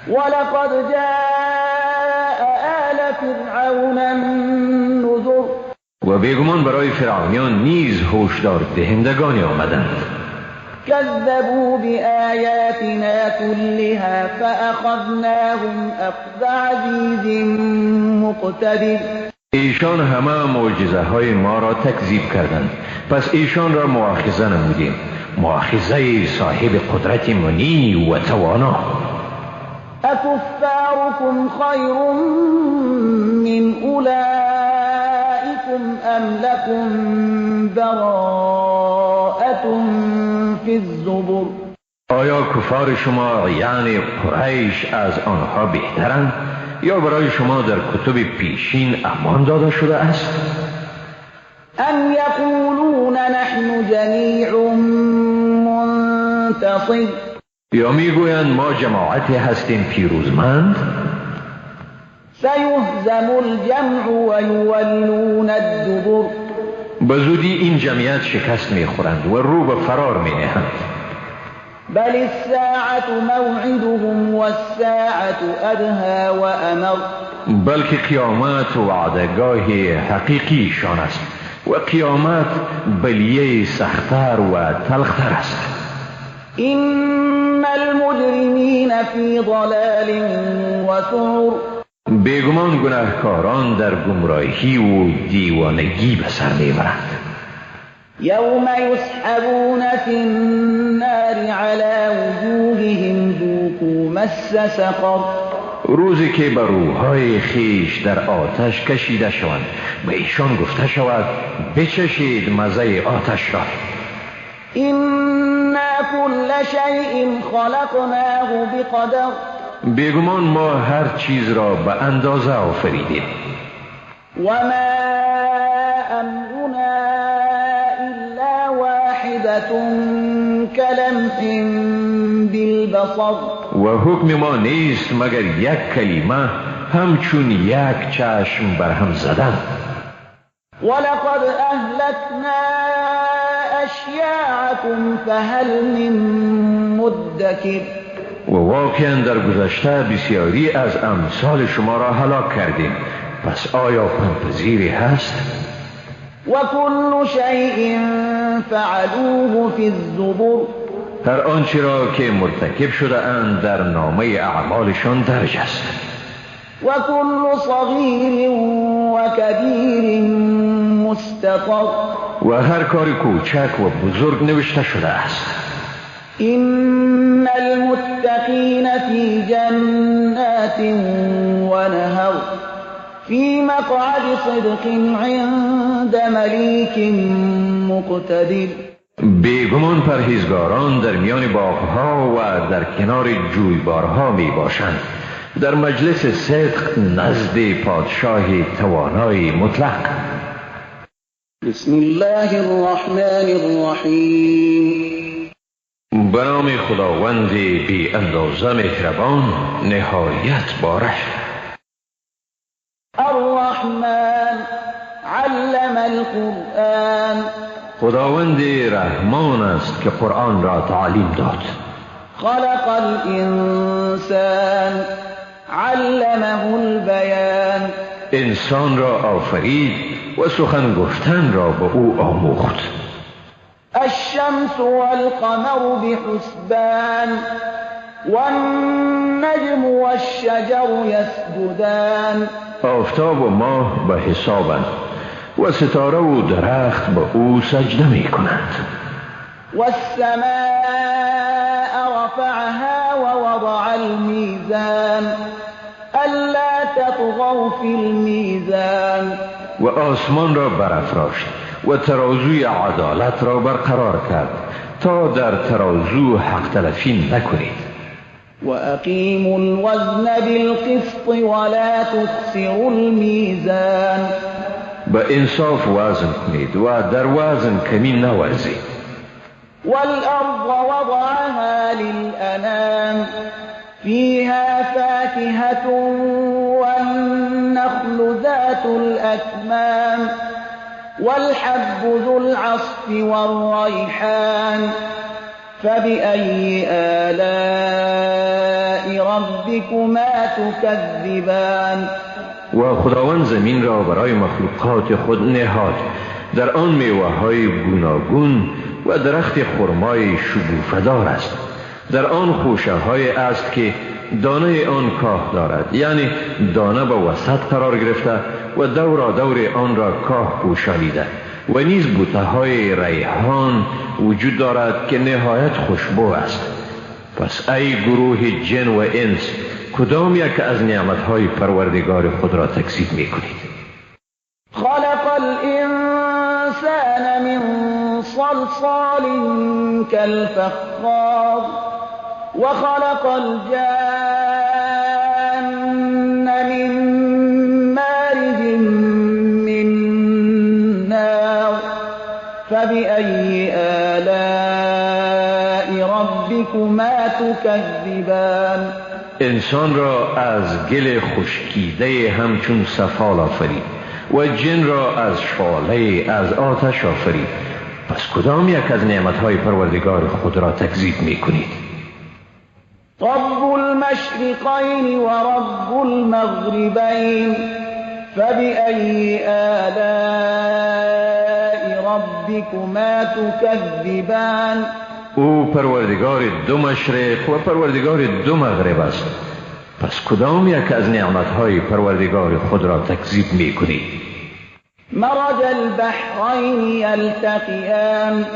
ولقد جاء آل فرعون النذر. و بیگمان برای فرعونیان نیز هشدار دهندگانی آمدند. كذبوا بآياتنا كلها فأخذناهم أخذ عزيز مقتدر. ایشان همه معجزه های ما را تکذیب کردند، پس ایشان را مؤاخذه نمودیم، مؤاخذه صاحب قدرت منی و توانا. أكفاركم خير من أولئكم أم لكم براءة في الزبر. آیا کفار شما یعنی قریش از آنها بهترند یا برای شما در کتب پیشین امان داده شده است؟ ام یقولون نحن جمیع منتصر. یا میگویند ما جماعتی هستیم پیروزمند؟ سیهزم الجمع و یولون الدبر. به زودی این جمعیت شکست میخورند و رو به فرار مینهند. بل الساعة موعدهم والساعة أدهى وأمر. بلکه قیامت وعدگاه حقیقیشان است و قیامت بلیه سختتر و تلختر است. إن المجرمین فی ضلال وسعر. بیگمان گناهکاران در گمراهی و دیوانگی به سر میبرند. یوم یسحبون فی النار علی وجوههم ذوقوا مس سقر. روزی که بر روحهای خیش در آتش کشیده شوند، به ایشان گفته شود بچشید مزه آتش را. إنا كل شیء خلقناه بقدر. بیگمان ما هر چیز را به اندازه آفریدیم. وما امرنا الا واحدة كلمح بالبصر. و حکم ما نیست مگر یک کلمه، همچون یک چشم برهم زدن. ولقد اهلكنا اشیاعكم فهل من مدکر. و واقعا در گذشته بسیاری از امثال شما را هلاک کردیم، پس آیا پندپذیری هست؟ و کل شیء فعلوه فی الزبر. هر آنچه را که مرتکب شده اند در نامه اعمالشان درج است. و کل صغیر و کبیر مستطر. و هر کار کوچک و بزرگ نوشته شده است. إن المتقین فی جنات ونهر فی مقعد صدق عند ملیک مقتدر. بیگمان پرهیزگاران در میان باغها و در کنار جویبارها می باشند، در مجلس صدق نزد پادشاه توانای مطلق. بسم الله الرحمن الرحیم. به نام خداوند بی اندازه مهربان، نهایت بارش. الرحمن علم القرآن. خداوند رحمان است که قرآن را تعلیم داد. خلق الانسان علمه البیان. انسان را آفرید و سخن گفتن را به او آموخت. الشمس والقمر بحسبان والنجم والشجر يسجدان. آفتاب و ماه به حسابند و ستاره و درخت به او سجده می کنند. والسماء رفعها ووضع الميزان ألا تطغوا في الميزان. و آسمان را برافراشت و ترازوی عدالت را برقرار کرد تا در ترازو حق تلفی نکنید. و اقیموا الوزن بالقسط ولا تخسروا الميزان. به انصاف وزن کنید و در وزن کمی نورزید. والارض وضعها للانام فيها فاكهة والنخل ذات الأكمام والحب ذو العصف والريحان فبأي آلاء ربكما تكذبان. و خداوند زمین را برای مخلوقات خود نهاد، در آن میوه‌های گوناگون و درخت خرمای شگوفه‌دار است. در آن خوشه‌های است که دانه آن کاه دارد، یعنی دانه به وسط قرار گرفته و دورا دور آن را کاه پوشانیده، و نیز بوته‌های ریحان وجود دارد که نهایت خوشبو است. پس ای گروه جن و انس، کدام یک از نعمت‌های پروردگار خود را تکذیب می‌کنید؟ خلق الانسان من صلصال كالفخار وخلق الجان من مارج من نار فبأي آلاء ربكما تكذبان. انسان را از گل خشکیده همچون سفال آفرید و جن را از شعله از آتش آفرید. پس کدام یک از نعمتهای پروردگار خود را تکذیب می کنید؟ رب المشرقین و رب المغربین فبأی آلاء ربکما تکذبان. او پروردگار دو مشرق و پروردگار دو مغرب است. پس کدام یک از نعمتهای پروردگار خود را تکذیب می کنید؟ مرج البحرین یلتقیان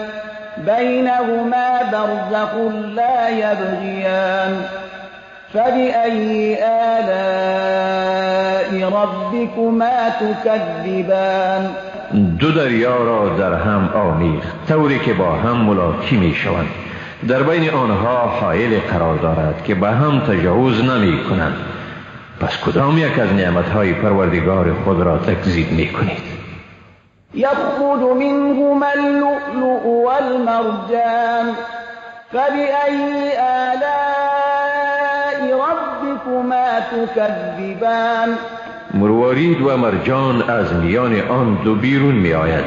بینهما برزخ لا یبغیان فبأی آلاء ربکما تکذبان. دو دریا را در هم آمیخت طوری که با هم ملاقی می شوند. در بین آنها حائل قرار دارد که به هم تجاوز نمی کنند. پس کدام یک از نعمتهای پروردگار خود را تکذیب می کنید؟ یخرج منهما اللؤلؤ والمرجان فبأی آلاء ربکما تکذبان. مروارید و مرجان از میان آن دو بیرون می آید.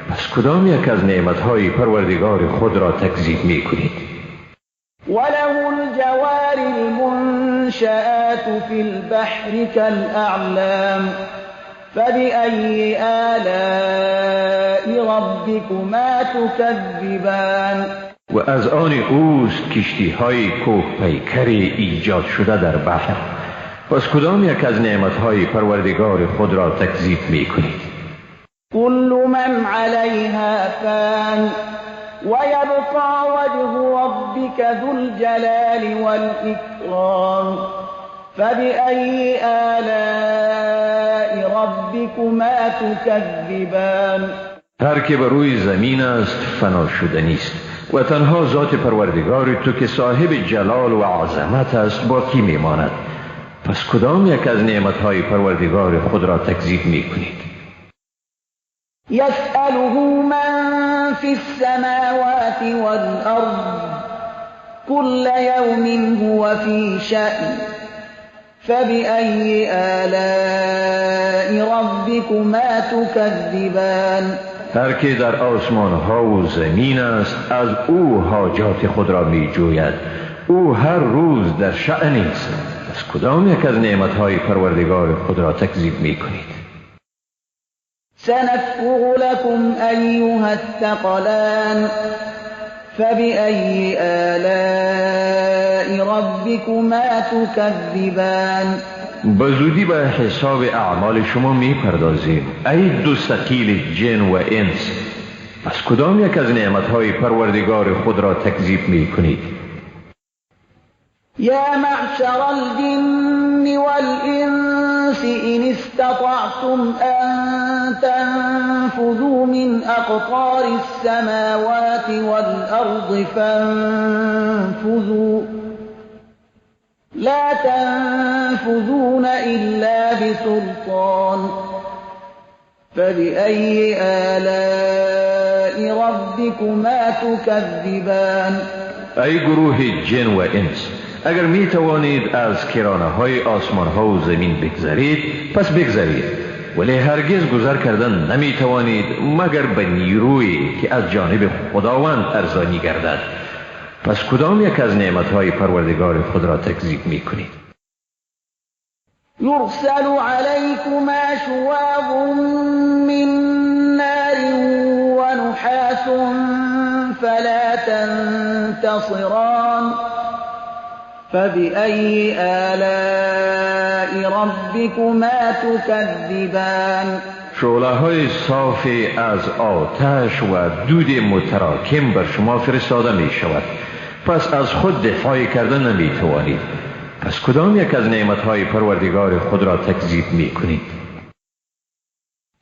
پس کدام یک از نعمتهای پروردگار خود را تکذیب می کنید؟ وله الجوار المنشآت فی البحر كالأعلام فبأی آلاء ربکما تکذبان. و از آن اوست کشتی های کوه پیکر ایجاد شده در بحر. پس کدام یک از نعمتهای پروردگار خود را تکذیب می کنید؟ كل من عليها فان ويبقى وجه ربك ذو الجلال والإكرام فبأي آلاء ربكما تكذبان. هر که بر روی زمین است فنا شدنی است و تنها ذات پروردگار تو که صاحب جلال و عظمت است باقی میماند. پس کدام یک از نعمتهای پروردگار خود را تکذیب میکنید؟ يسأله من في السماوات والأرض كل يوم هو في شأن فبأي آلاء ربكما تكذبان. هر که در آسمان ها و زمین است از او حاجات خود را می جوید. او هر روز در شأن است. پس کدام یک از نعمتهای پروردگار خود را تکذیب می کنید؟ سنفرغ لكم أيها الثقلان فبأي آلاء ربكما تكذبان. به زودی به حساب اعمال شما می پردازیم ای دو ثقیل جن و انس. پس کدام یک از نعمتهای پروردگار خود را تکذیب می کنید؟ یا معشر الجن والإنس إن استطعتم أن تنفذوا من أقطار السماوات والأرض فانفذوا لا تنفذون إلا بسلطان فبأي آلاء ربكما تكذبان. ای گروه جن و انس، اگر می توانید از کرانه های آسمان ها و زمین بگذرید پس بگذرید، ولی هرگز گذر کردن نمی توانید مگر به نیرویی که از جانب خداوند ارزانی گردد. پس کدام یک از نعمتهای پروردگار خود را تکذیب می کنید؟ یرسل علیکما شواظ من نار ونحاس فلا تنتصران فبأي آلاء ربكما تكذبان. شعله های صاف از آتش و دود متراکم بر شما فرستاده می شود. پس از خود دفاع کردن نمی توانید. پس کدام یک از نعمتهای پروردگار خود را تکذیب می کنید؟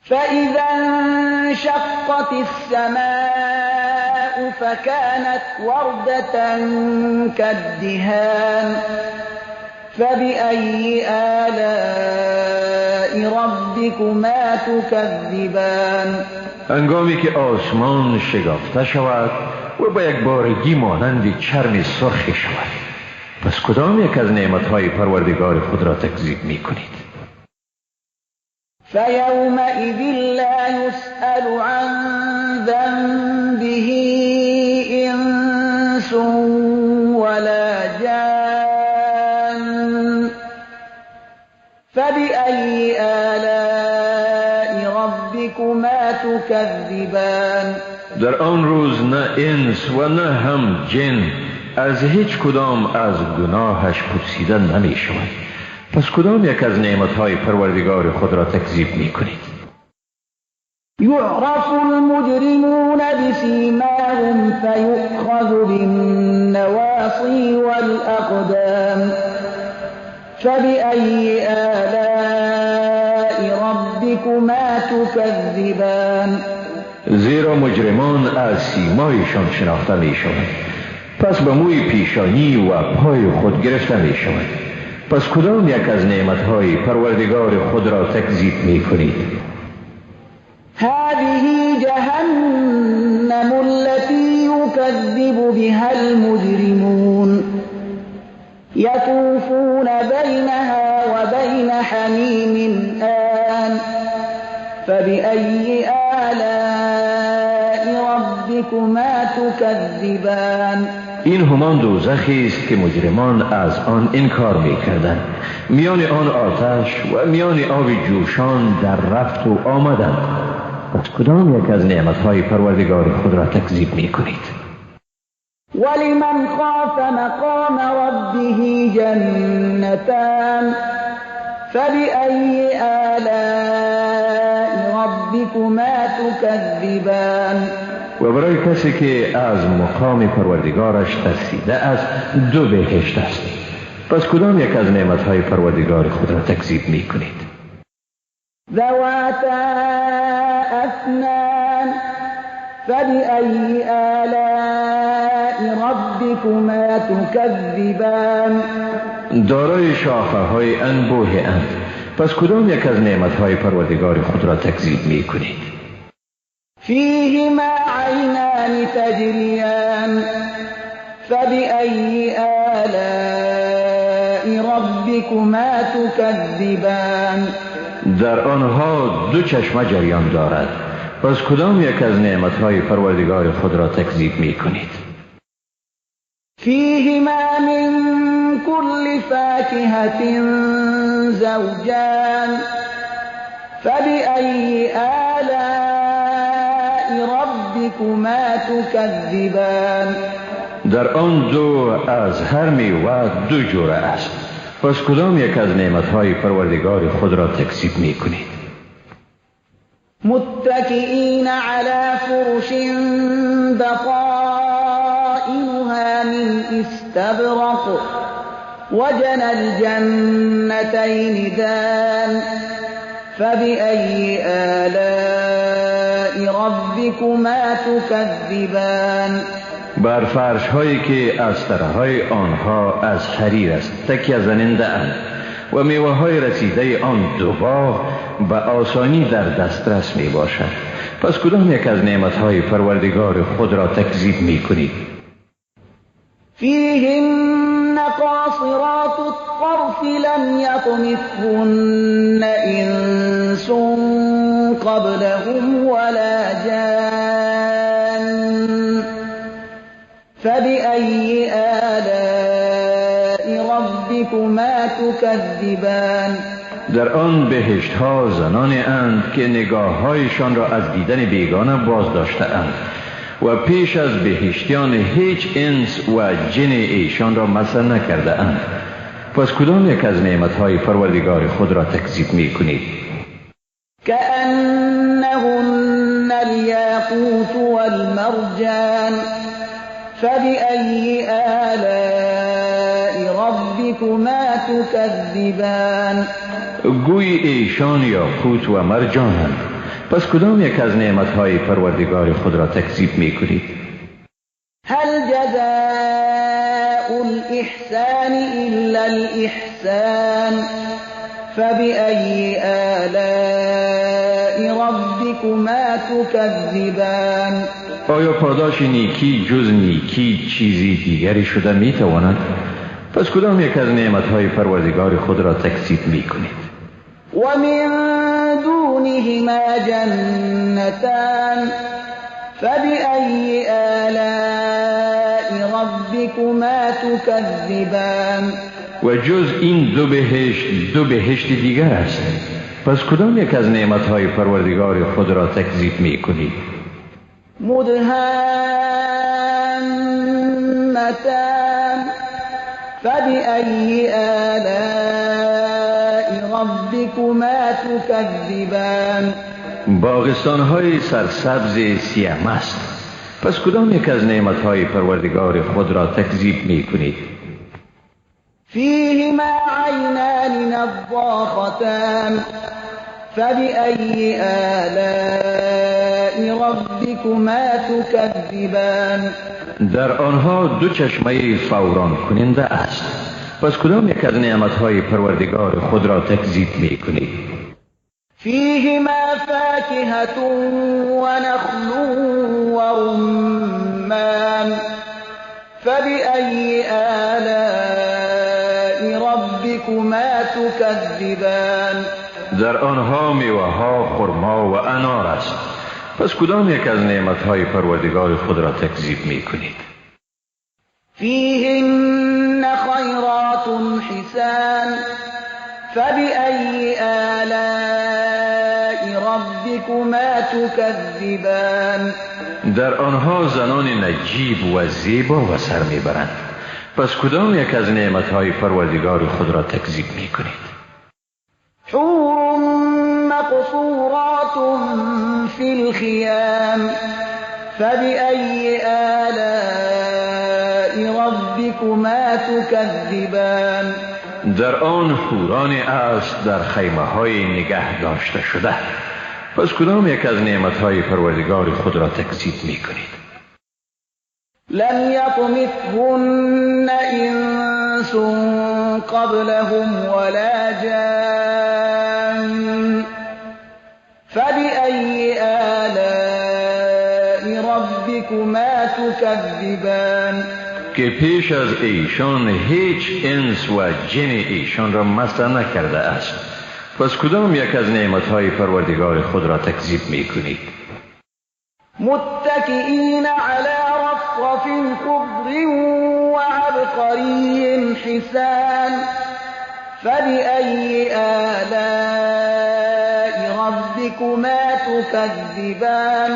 فإذا انشقت السماء فكانت وردة كالدهان فبأي آلاء ربكما تكذبان. هنگامی که آسمان شگافته شود و به یک بارگی مانند چرم سرخ شود، پس کدام یک از نعمتهای پروردگار خود را تکذیب می کنید؟ فیومئذ لا یسأل عن ذنبه انس ولا جان فبأي آلاء ربكما تكذبان. در آن روز نه انس و نه هم جن از هیچ کدام از گناهش پرسیده نمی شود. پس کدام یک از نعمتهای پروردگار خود را تکذیب می کنید؟ یعرف المجرمون بسیماهم فیؤخذ بالنواصی والأقدام فبأی آلاء ربکما تکذبان. زیرا مجرمان از سیمایشان شناخته می شوند، پس به موی پیشانی و پای خود گرفته می شوند. پس کدام یک از نعمتهای پروردگار خود را تکذیب می کنید؟ هذه جهنم التي يكذب بها المجرمون يطوفون بينها وبين حميم آن فبأي آلاء ربكما تكذبان. این همان دوزخی است که مجرمان از آن انکار می‌کردند. میان آن آتش و میان آب جوشان در رفت و آمدند. پس کدام یک از نعمتهای پروردگار خود را تکذیب می‌کنید؟ ولمن خاف مقام ربه جنتان فبأي آلاء ربكما تكذبان. و برای کسی که از مقام پروردگارش ترسیده است دو بهشت است. پس کدام یک از نعمتهای پروردگار خود را تکذیب می کنید؟ ذواتا افنان فبأي آلاء ربكما تكذبان. دارای شاخه های انبوه اند. پس کدام یک از نعمتهای پروردگار خود را تکذیب می کنید؟ فیهما عینان تجریان فبأی آلاء ربکما تکذبان. در آنها دو چشمه جریان دارد. پس کدام یک از نعمتهای پروردگار خود را تکذیب می کنید؟ فیهما من کل فاکهة زوجان فبأی آلاء ربکما تکذبان. در آن دو از هر میوه دو جوره است. پس کدام یک از نعمتهای پروردگار خود را تکذیب می کنید؟ متکئین علی فرش بطائنها من استبرق وجنى الجنتین دان فبأي آلاء ربكما تكذبان. بر فرش هایی که استرهای آنها از حریر است تکیه زننده اند و میوه های رسیده آن دو باغ به آسانی در دسترس می باشد. پس کدام یک از نعمتهای پروردگار خود را تکذیب می کنید؟ فیهن قاصرات الطرف لم یطمثهن انس قبلهم ولا جان فبأي آلاء ربكما تكذبان. در آن بهشت ها زنان اند که نگاه هایشان را از دیدن بیگانه باز داشته اند و پیش از بهشتیان هیچ انس و جن ایشان را مسح نکرده اند. پس کدام یک از نعمتهای پروردگار خود را تکذیب می کنید؟ كأنهن الياقوت والمرجان فبأي آلاء ربكما تكذبان. گوی ایشان یاقوت و مرجانند. پس کدام یک از نعمتهای پروردگار خود را تکذیب می کنید؟ هل جزاء الإحسان إلا الإحسان فبأي آلاء ربكما تكذبان. آیا پاداش نیکی جز نیکی چیزی دیگری شده می تواند؟ پس کدام یک از نعمتهای پروردگار خود را تکذیب می کنید؟ ومن دونهما جنتان فبأي آلاء ربكما تكذبان. و جز این دو بهشت، دو بهشت دیگر است. پس کدام یک از نعمتهای پروردگار خود را تکذیب می کنید؟ مدهامتان فبأي آلاء ربكما تكذبان. باغستانهای سرسبز سیمه است. پس کدام یک از نعمتهای پروردگار خود را تکذیب می کنید؟ فیهما عینان نضاختان فبأي آلاء ربكما تكذبان. در آنها دو چشمه فوران کننده است. پس کدام یک از نعمتهای پروردگار خود را تکذیب می کنید؟ فیهما فاکهة ونخل ورمان فبأي آلاء ربكما تكذبان. در آنها میوه‌ها، خرما و انار است. پس کدام یک از نعمتهای پروردگار خود را تکذیب می کنید؟ فیهن خیرات حسان فبأي آلاء ربكما تكذبان. در آنها زنان نجیب و زیبا و سر میبرند. پس کدام یک از نعمتهای پروردگار خود را تکذیب می کنید؟ حور مقصورات فی الخیام فبأي آلاء ربكما تكذبان. در آن حوران است در خیمه های نگه داشته شده. پس کدام یک از نعمتهای پروردگار خود را تکذیب می کنید؟ لم یطمثهن انس قبلهم ولا جان فبأي آلاء ربكما تكذبان. که پیش از ایشان هیچ انس و جن ایشان را مست نکرده است. پس کدام یک از نعمتهای پروردگار خود را تکذیب می کنید؟ متکئین علی رفرف خضر وعبقری حسان فبأي آلاء ربكما تكذبان.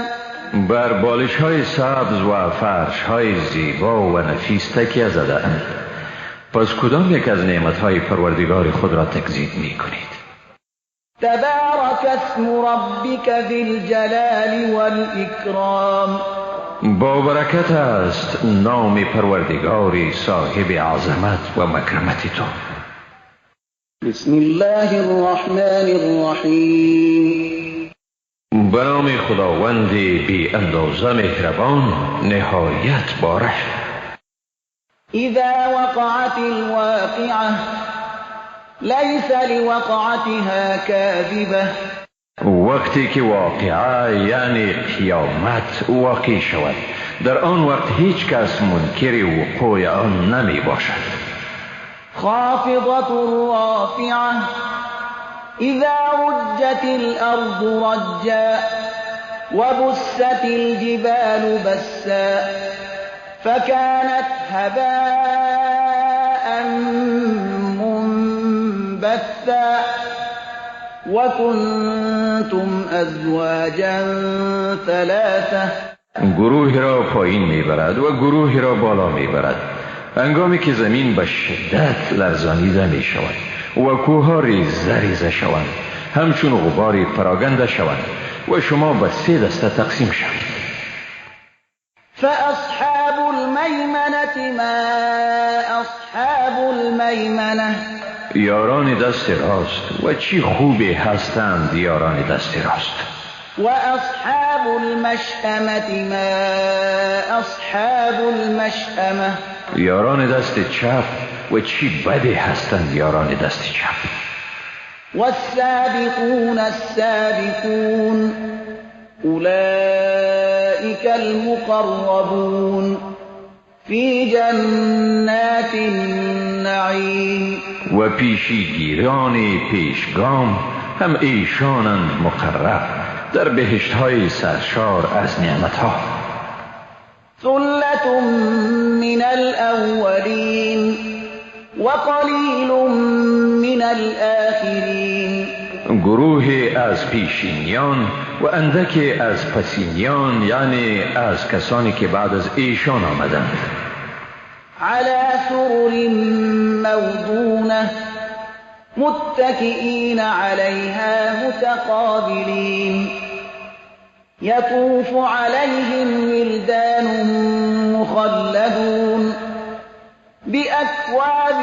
بر بالش های سبز و فرش های زیبا و نفیس تکیه زده اند. پس کدام یک از نعمتهای پروردگار خود را تکذیب می کنید؟ تبارک اسم ربک ذی الجلال والإکرام. با برکت است نام پروردگار صاحب عظمت و مکرمت تو. بسم الله الرحمن الرحیم. به نام خداوند بی اندازه مهربان، نهایت بارش. اذا وقعت الواقعه لیس لوقعتها کاذبه. وقتی که واقعه یعنی قیامت واقع شود، در آن وقت هیچ کس منکر وقوع آن نمی باشد. خافضة رافعة اذا رجت الارض رجا وبست الجبال بسا فكانت هباء منبثا وكنتم ازواجا ثلاثة. گروهی را پایین میبرد و گروهی را بالا میبرد. هنگامی که زمین به شدت لرزانیده می شود و کوه‌ها ریزه ریزه شوند، همچون غباری پراگنده شوند و شما به سه دسته تقسیم شوید. فاصحاب المیمنة ما اصحاب المیمنة. یاران دست راست و چی خوبی هستند یاران دست راست. و اصحاب المشأمة ما اصحاب المشأمة. یاران دست چپ و چی بدی هستند یاران دست چپ. والسابقون السابقون اولئک المقربون فی جنات النعیم. و پیشیگیران پیشگام هم ایشانند مقرب در بهشت های سرشار از نعمت ها. ثلة من الأولين وقلیل من الآخرین. گروهی از پیشینیان و اندکی از پسینیان، یعنی از کسانی که بعد از ایشان آمدند. على سرر موضونة متكئين عليها متقابلين يطوف عليهم ولدان مخلدون بأكواب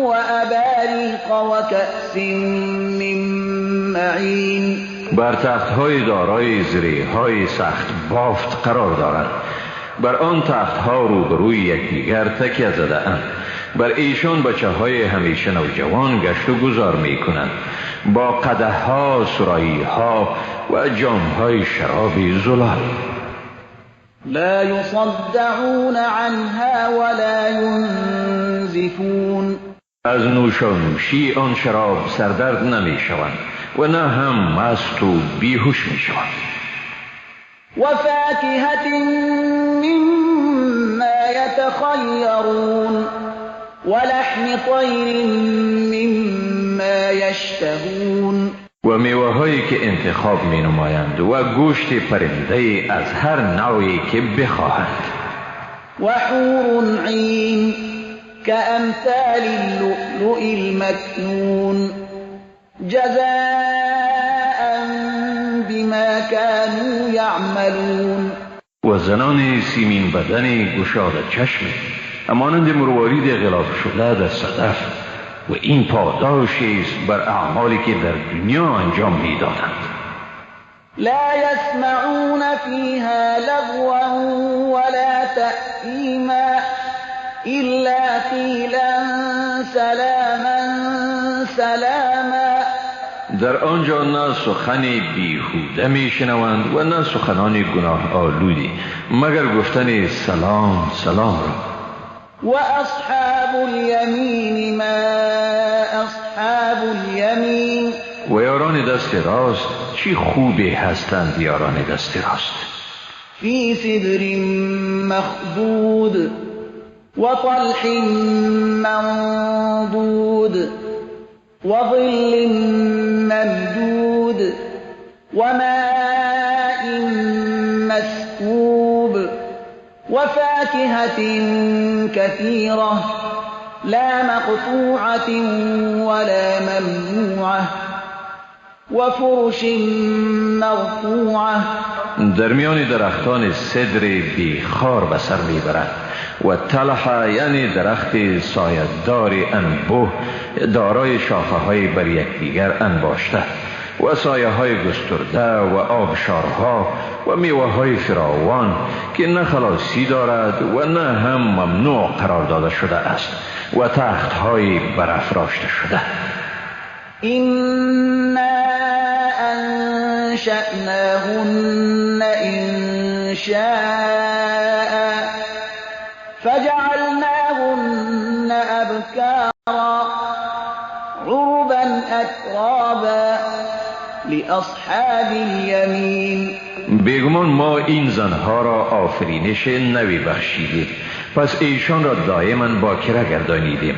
وأباريق وكأس من معين. بر تختهای دارای زریهای سخت بافت قرار دارند. بر آن تختها روبروی یکدیگر تکیه زده اند. بر ایشان بچه های همیشه نوجوان گشت و گذار می کنند، با قدح ها، سرایی ها و جام های شراب زلال. لا یصدعون عنها ولا ینزفون. از نوشانوشی آن شراب سردرد نمی شوند و نه هم مست و بیهوش می شوند. وفاکهة مما یتخیرون ولحم طیر مما یشتهون. و میوه هایی که انتخاب می نمایند و گوشت پرنده از هر نوعی که بخواهند. وحور عین كأمثال اللؤلؤ المكنون جزاء بما كانوا يعملون. و زنان سیمین بدن گشاد چشم همانند مروارید غلاف شده در صدف، و این پاداشی است بر اعمالی که در دنیا انجام میدادند. لا يسمعون فيها لغوا ولا تأثيما إلا قيلا سلاما سلاما. در آنجا نه سخن بیهوده میشنوند و نه سخنان گناه آلودی، مگر گفتن سلام سلام را. و اصحاب الیمین ما اصحاب الیمین. و یاران دست راست چی خوبی هستند یاران دست راست. فی سدر مخضود وطلح منضود وظل ممدود وماء مسكوب وفاكهة كثيرة لا مقطوعة ولا ممنوعة وفرش مرفوعة. در میان درختان سدر بیخار به سر میبرند و طلح، یعنی درخت سایه‌دار انبوه دارای شاخه های بر یکدیگر انباشته و سایه های گسترده و آبشارها و میوه های فراوان که نه خلاصی دارد و نه هم ممنوع قرار داده شده است و تخت های برافراشته شده. إنا أنشأناهن إنشاء فجعلناهن أبكارا عربا أترابا لأصحاب اليمين. بیگمان ما این زنها را آفرینش نوی بخشیدیم، پس ایشان را دائما باکره گردانیدیم،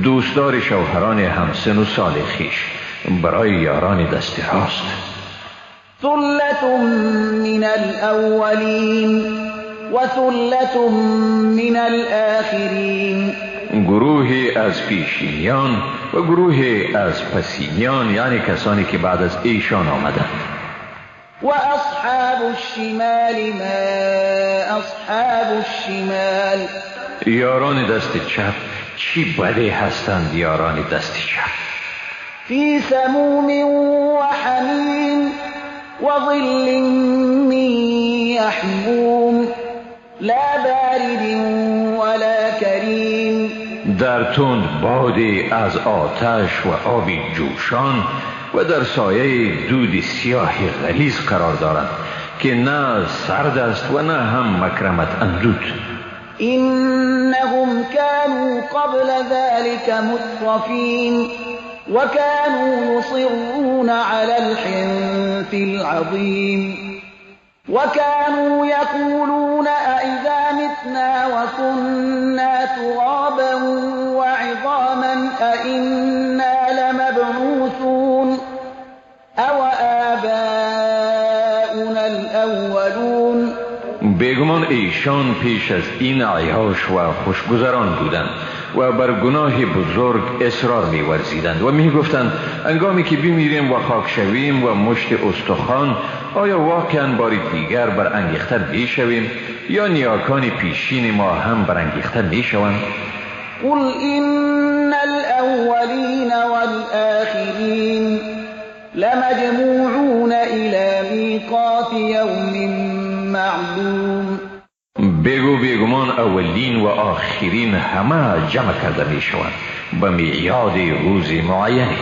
دوستدار شوهران همسن و سال خویش، برای یاران دست راست. ثلة من الأولین وثلة من الآخرین. گروهی از پیشینیان و گروهی از پسینیان، یعنی کسانی که بعد از ایشان آمدند. و اصحاب الشمال ما اصحاب الشمال. یاران دست چپ چی بدی هستند یاران دست چپ. فی سموم و حمیم و ظل من یحموم لا بارد ولا کریم. در تند بادی از آتش و آب جوشان و در سایه دود سیاه غلیظ قرار دارند که نه سرد است و نه هم مکرمت اندود. انهم كانوا قبل ذلك مترفین وكانوا يصرون على الحنث العظيم وكانوا يقولون أئذا متنا وكنا ترابا وعظاما أئنا لمبعوثون أو آباؤنا الأولون. بیگمان ایشان پیش از این عیاش و خوشگذران بودند و بر گناه بزرگ اصرار می‌ورزیدند و می‌گفتند هنگامی که بمیریم و خاک شویم و مشت استخوان، آیا واقعا بار دیگر برانگیخته می‌شویم یا نیاکان پیشین ما هم برانگیخته می‌شوند؟ قل إن الأولین والآخرین لمجموعون إلى میقات یوم معلوم. بگو بیگمان اولین و آخرین همه جمع کرده می شوند به میعاد روز معینی.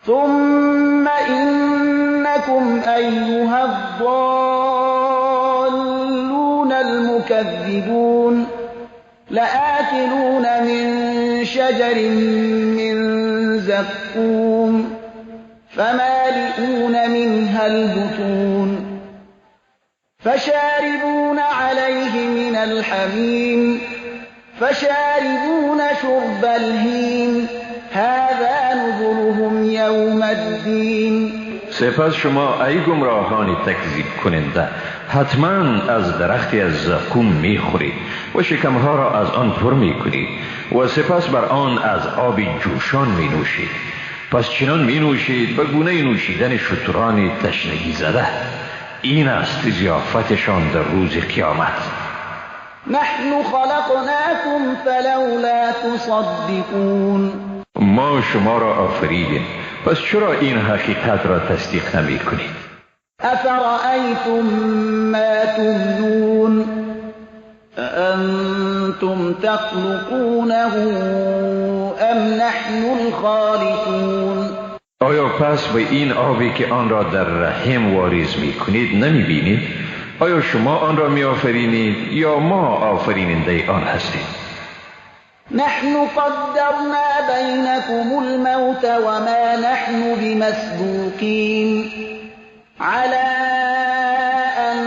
ثم إنكم أيها الضالون المكذبون لآكلون من شجر من زقوم فمالئون منها البطون فشاربون عليه من الحميم فشاربون شرب الهيم هذا نزلهم يوم الدين. سپس شما ای گمراهان تکذیب کننده حتما از درختی از زقوم میخورید و شکمها را از آن پر میکنید و سپس بر آن از آب جوشان مینوشید. پس چنان مینوشید به گونه نوشیدن شتران تشنگی زده. این است ضیافتشان در روز قیامت. نحن خلقناكم فلولا تصدقون. ما شما را آفریدیم، پس چرا این حقیقت را تصدیق نمی کنید؟ افرأیتم ما تمنون أأنتم تخلقونه ام نحن الخالقون. آیا پس به این آبی که آن را در رحم واریز می کنید نمی بینید؟ آیا شما آن را می آفرینید یا ما آفریننده آن هستیم؟ نحن قدرنا بینکم الموت وما نحن بمسبوقین على أن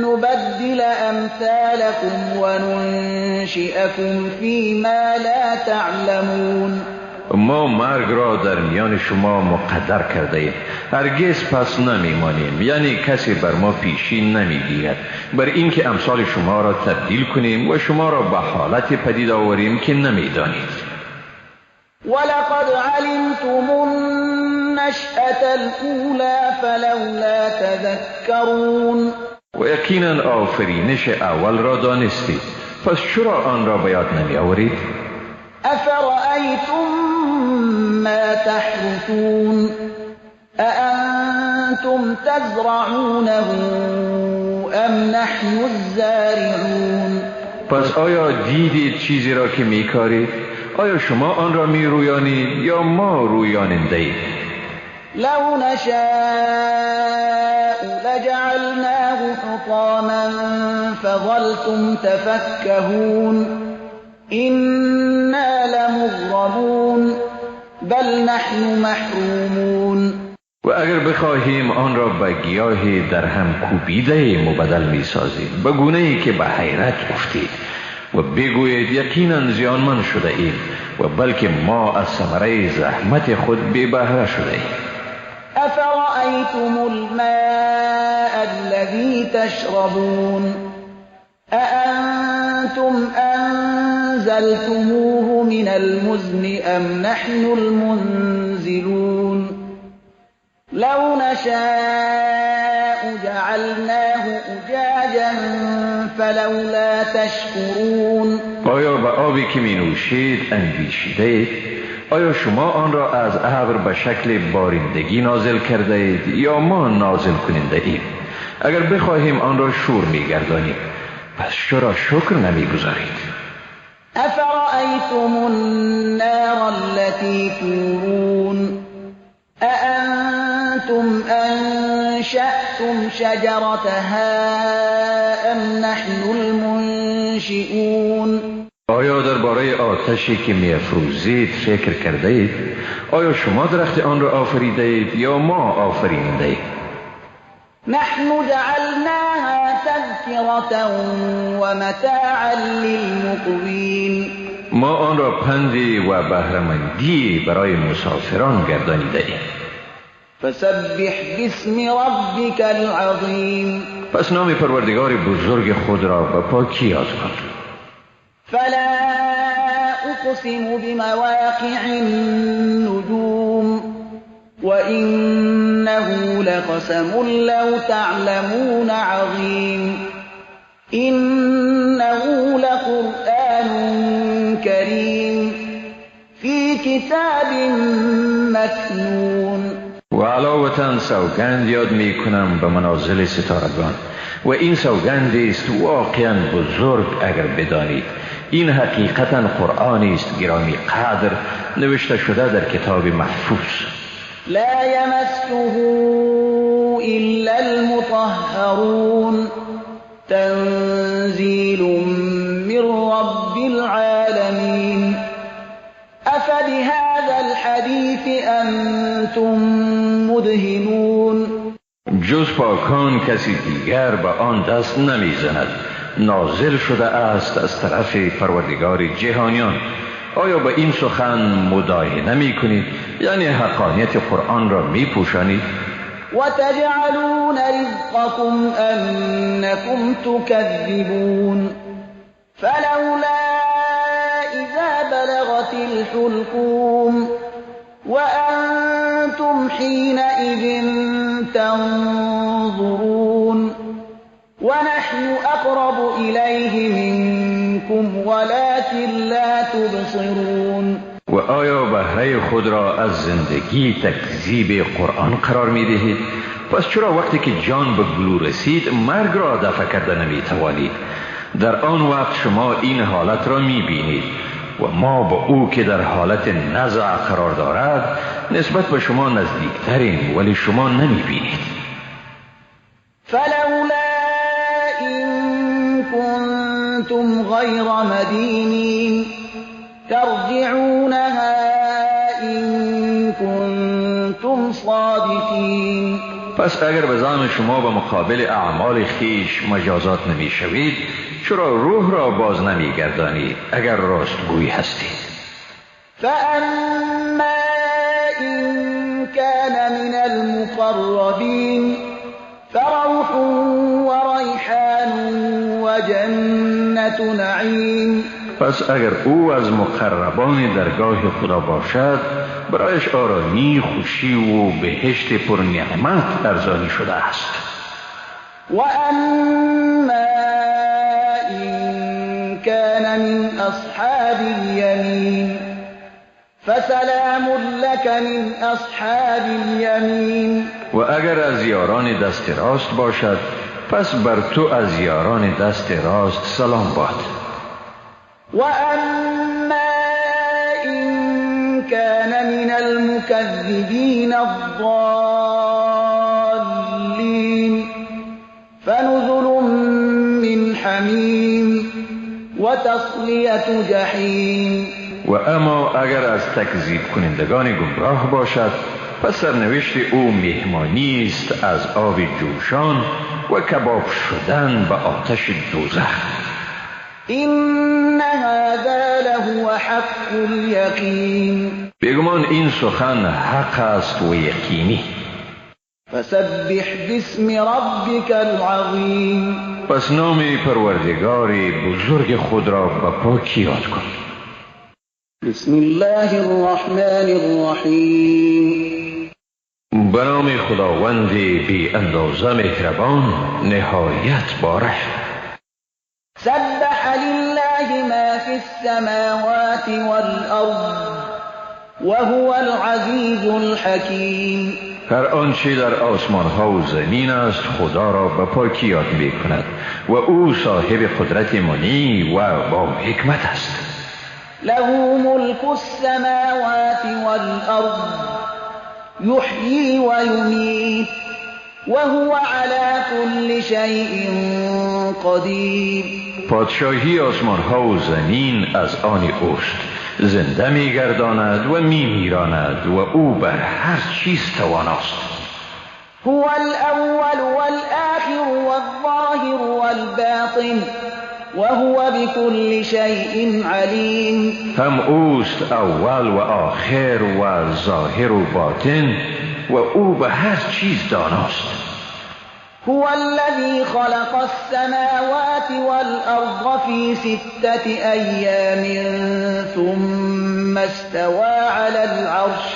نبدل أمثالكم وننشئكم فيما لا تعلمون. ما مرگ را در میان شما مقدر کرده ایم، هرگز پس نمیمانیم، یعنی کسی بر ما پیشی نمیگیرد بر اینکه امثال شما را تبدیل کنیم و شما را به حالت پدید آوریم که نمیدانید. ولقد علمتم النشأة الأولى فلولا تذكرون. و یقینا آفرینش اول را دانستید، پس چرا آن را به یاد نمی آورید؟ افرأیتم ما تحرثون أأنتم تزرعونه ام نحن الزارعون. پس آیا دیدید چیزی را که میکارید؟ آیا شما آن را میرویانید یا ما رویاننده ایم؟ لو نشاء لجعلناه حطاما فظلتم تفكهون إنا لمغرمون بل نحن محرومون. و اگر بخواهیم آن را به گیاه در هم کوبیده مبدل می سازیم به گونه ای که به حیرت افتید و بگویید یقینا زیانمند شده ایم و بلکه ما از ثمره زحمت خود بی بهره شده ایم. افرأیتم الماء الذی تشربون أأنتم أنزلتموه من المزن أم نحن المنزلون لو نشاء جعلناه أجاجا فلولا تشکرون. آیا به آبی که می نوشید اندیشیده اید؟ آیا شما آن را از ابر به شکل بارندگی نازل کرده اید یا ما نازل کننده ایم؟ اگر بخواهیم آن را شور می گردانیم، پس چرا شکر نمی گذارید؟ افرأیتم النار التي تورون أأنتم أنشأتم شجرتها أم نحن المنشئون. آیا درباره آتشی که می‌افروزید فکر کرده اید؟ آیا شما درخت آن را آفریده اید یا ما آفرینده ایم؟ نحن جعلناها تذکرة ومتاعا للمقوین. ما آن را پندی و بهره‌مندی برای مسافران گردانیده ایم. فسبح باسم ربک العظیم. پس نام پروردگار بزرگ خود را به پاکی یاد کن. فلا اقسم بمواقع النجوم وإنه لقسم لو تعلمون عظیم. إنه لقرآن كريم في كتاب مكنون. و علاوتاً سوگند یاد می کنم به منازل ستارگان، و این سوگند است واقعا بزرگ اگر بدانید. این حقیقتا قرآنی است گرامی قدر، نوشته شده در کتاب محفوظ. لا يمسه إلا المطهرون تنزيل من رب العالمين. أفبهذا الحديث أنتم مدهنون. جز پاکان کسی دیگر به آن دست نمیزند. نازل شده است از طرف پروردگار جهانیان. آیا به این سخن مداهنه می کنید؟ یعنی حقانیت قرآن را می پوشانید؟ وتجعلون رزقكم أنكم تكذبون. فلولا إذا بلغت الحلقوم وأنتم حينئذ تنظرون. ونحن أقرب إليه منكم ولكن لا تبصرون. و آیا بهره خود را از زندگی تکذیب قرآن قرار می دهید؟ پس چرا وقتی که جان به گلو رسید مرگ را دفع کرده نمی توانید؟ در آن وقت شما این حالت را می بینید و ما با او که در حالت نزع قرار دارد نسبت به شما نزدیکتریم، ولی شما نمی بینید. فلولا إن كنتم غير مدينين ترجعونها إن كنتم صادقين. پس اگر به زعم شما به مقابل اعمال خیش مجازات نمی شوید، چرا روح را باز نمی گردانید اگر راستگوی هستید؟ فأما إن كان من المقربين فروح وريحان وجنة نعیم. پس اگر او از مقربان درگاه خدا باشد، برایش آرامی، خوشی و بهشت پر نعمت ارزانی شده است. و اما إن كان من اصحاب الیمین فسلام لك من اصحاب الیمین. و اگر از یاران دست راست باشد، پس بر تو از یاران دست راست سلام باد. و اما إن كان من المكذبین الضالین فنزل من حمیم وتصلیة جحیم. و اما اگر از تکذیب کنندگان گمراه باشد، پس سرنوشت او مهمانی است از آب جوشان و کباب شدن به آتش دوزخ. إن هذا لهو حق اليقين. بیگمان این سخن حق است و یقینی. فسبح باسم ربك العظیم. پس نام پروردگار بزرگ خود را به پاکی یاد کن. بسم الله الرحمن الرحیم. به نام خداوند بی اندازه مهربان، نهایت باره. سبح لله ما فی السماوات والارض وهو العزیز الحکیم. هر آنچه در آسمان ها و زمین است خدا را به پاکی یاد می کند و او صاحب قدرت منی و با حکمت است. له ملک السماوات والارض یحیی و یمیت وهو على كل شيء قدیر. پادشاهی آسمان ها و زمین از آن اوست، زنده می گرداند و می میراند و او بر هر چیز تواناست. هو الاول والآخر والظاهر والباطن وهو بكل شيء علیم. هم اوست اول و آخر و ظاهر و باطن و او به هر چیز داناست. هو الذي خلق السماوات والأرض في 6 أيام ثم استوى على العرش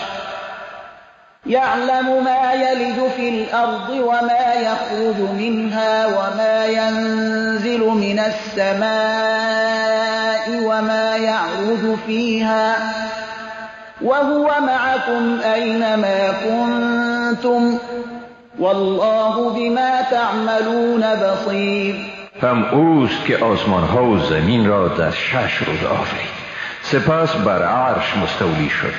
يعلم ما يلج في الأرض وما يخرج منها وما ينزل من السماء وما يعرج فيها وهو معكم أينما كنتم والله بما تعملون بصیر. هم اوست که آسمان ها و زمین را در 6 روز آفرید، سپس بر عرش مستولی شد.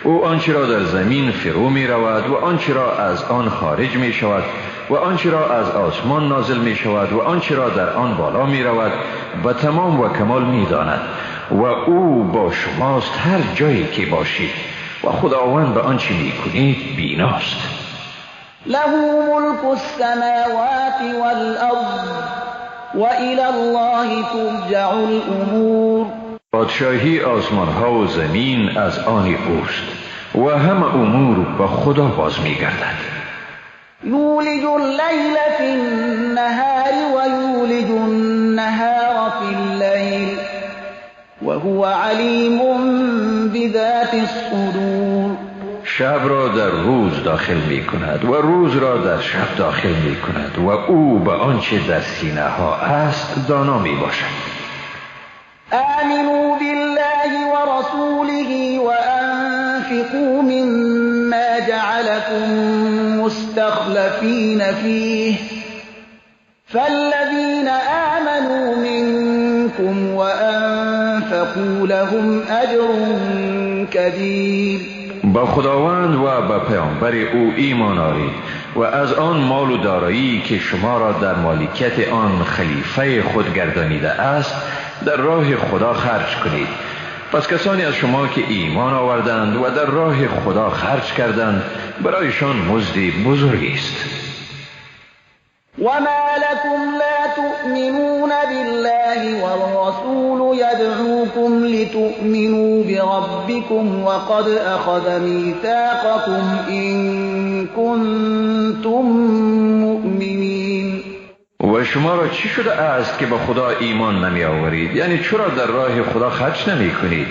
او آنچه را در زمین فرو می رود و آنچه را از آن خارج می شود و آنچه را از آسمان نازل می شود و آنچه را در آن بالا می رود به تمام و کمال می داند و او با شماست هر جایی که باشید و خداوند به آنچه می کنید بیناست. له ملک السماوات والارض و الی الله ترجع الامور. پادشاهی آسمان ها و زمین از آن اوست و همه امور به خدا باز می گردد. یولج اللیل فی النهار و یولج النهار فی اللیل وهو علیم بذات الصدور. شب را در روز داخل می کند و روز را در شب داخل می کند و او به آنچه در سینه ها است دانا می باشد. آمنوا بالله ورسوله وأنفقوا مما جعلكم مستخلفين فيه فالذين آمنوا منكم وأنفقوا لهم أجر كبير. با خداوند و با پیامبر او ایمان آرید و از آن مال و دارایی که شما را در مالکیت آن خلیفه خود گردانیده است در راه خدا خرج کنید. پس کسانی از شما که ایمان آوردند و در راه خدا خرج کردند برایشان مزد بزرگی است. و ما لكم لا تؤمنون بالله والرسول يدعوكم لتؤمنوا بربكم وقد أخذ ميثاقكم إن كنتم مؤمنين. و شما را چی شده است که به خدا ایمان نمی آورید؟ یعنی چرا در راه خدا خرج نمی کنید؟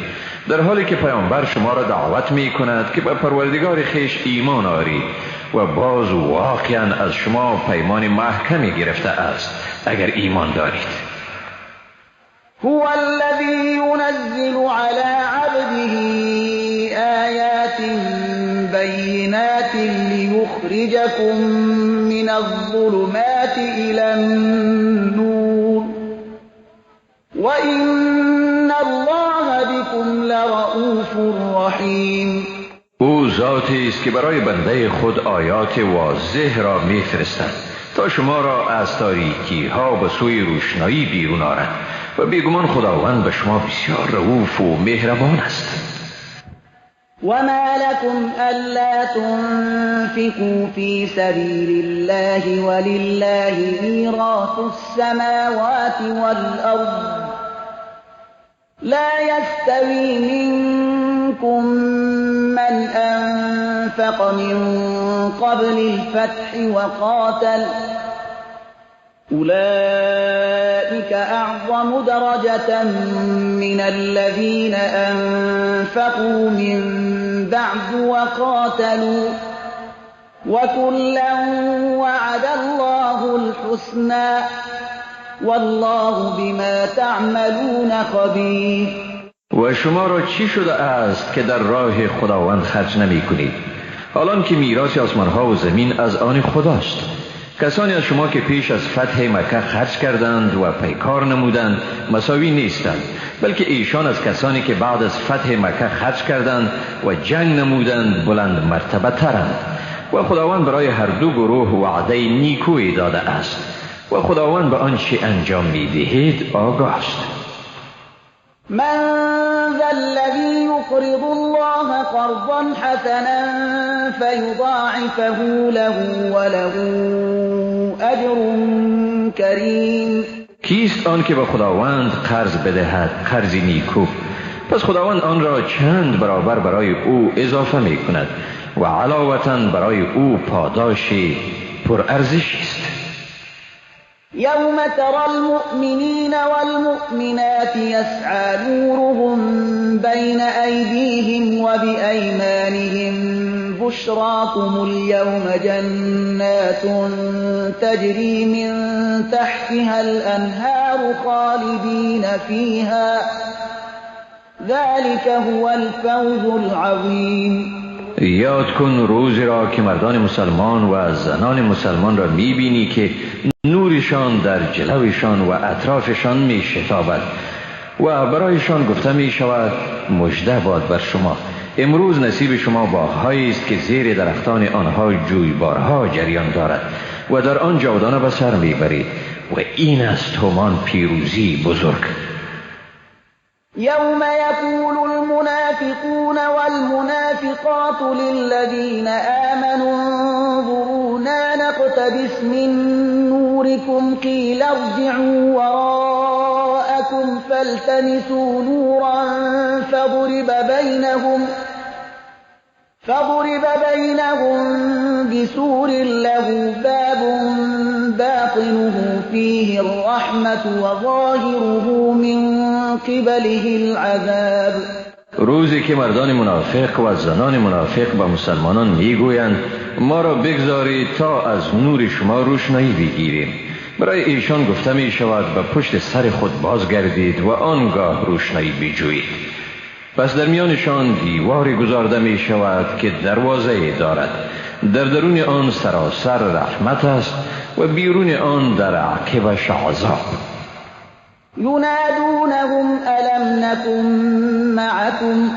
در حالی که پیامبر شما را دعوت می کند که به پروردگار خویش ایمان آورید و باز واقعا از شما پیمان محکمی گرفته است اگر ایمان دارید. هو الذی ينزل على عبده آیات بینات لیخرجکم من الظلمات الى النور وإن الله بكم لرؤوف رحیم. او ذاتی است که برای بنده خود آیات واضح را میفرستد تا شما را از تاریکی ها به سوی روشنایی بیرون آرد و بیگمان خداوند به شما بسیار رؤوف و مهربان است. وما لكم ألا تنفقوا في سبيل الله ولله ميراث السماوات والأرض لا يستوي منكم من أنفق من قبل الفتح وقاتل أولئك أعظم درجة من الذين أنفقوا من بعد وقاتلوا وكلا وعد الله الحسنى والله بما تعملون خبير. و شما را چی شده است که در راه خداوند خرج نمی کنید؟ حالان که میراث آسمان ها و زمین از آن خداست. کسانی از شما که پیش از فتح مکه خرج کردند و پیکار نمودند مساوی نیستند، بلکه ایشان از کسانی که بعد از فتح مکه خرج کردند و جنگ نمودند بلند مرتبه ترند و خداوند برای هر دو گروه وعده نیکویی داده است و خداوند به آنچه انجام می‌دهید آگاه است. من ذا الذي يقرض الله قرضا حسنا فيضاعفه له وله اجر كريم. کیست آن که به خداوند قرض بدهد قرضی نیکو، پس خداوند آن را چند برابر برای او اضافه می کند و علاوتاً برای او پاداش پرارزشی است. یوم ترى المؤمنین والمؤمنات يسعى نورهم بین ایدیهم وبأیمانهم بشراكم اليوم جنات تجری من تحتها الأنهار خالدین فیها ذلك هو الفوز العظیم. یاد کن روزی را که مردان مسلمان و زنان مسلمان را میبینی که نورشان در جلوشان و اطرافشان می شتابد و برایشان گفته می شود مژده باد بر شما، امروز نصیب شما باغهایی است که زیر درختان آنها جویبارها جریان دارد و در آن جاودانه به سر میبرید و این است همان پیروزی بزرگ. يوم يقول المنافقون والمنافقات للذين آمنوا انظرونا نقتبس من نوركم قيل ارجعوا وراءكم فالتمسوا نورا فضرب بينهم بسور له باب باطنه فيه الرحمة وظاهره من قبله العذاب. روزی که مردان منافق و زنان منافق به مسلمانان میگویند ما را بگذارید تا از نور شما روشنایی بگیریم، برای ایشان گفته می شود به پشت سر خود بازگردید و آنگاه روشنایی بجویید. پس در میانشان دیواری گذارده می شود که دروازه دارد، در درون آن سراسر رحمت است و بیرون آن در عقبش عذاب. ینادونهم الم نکن معکم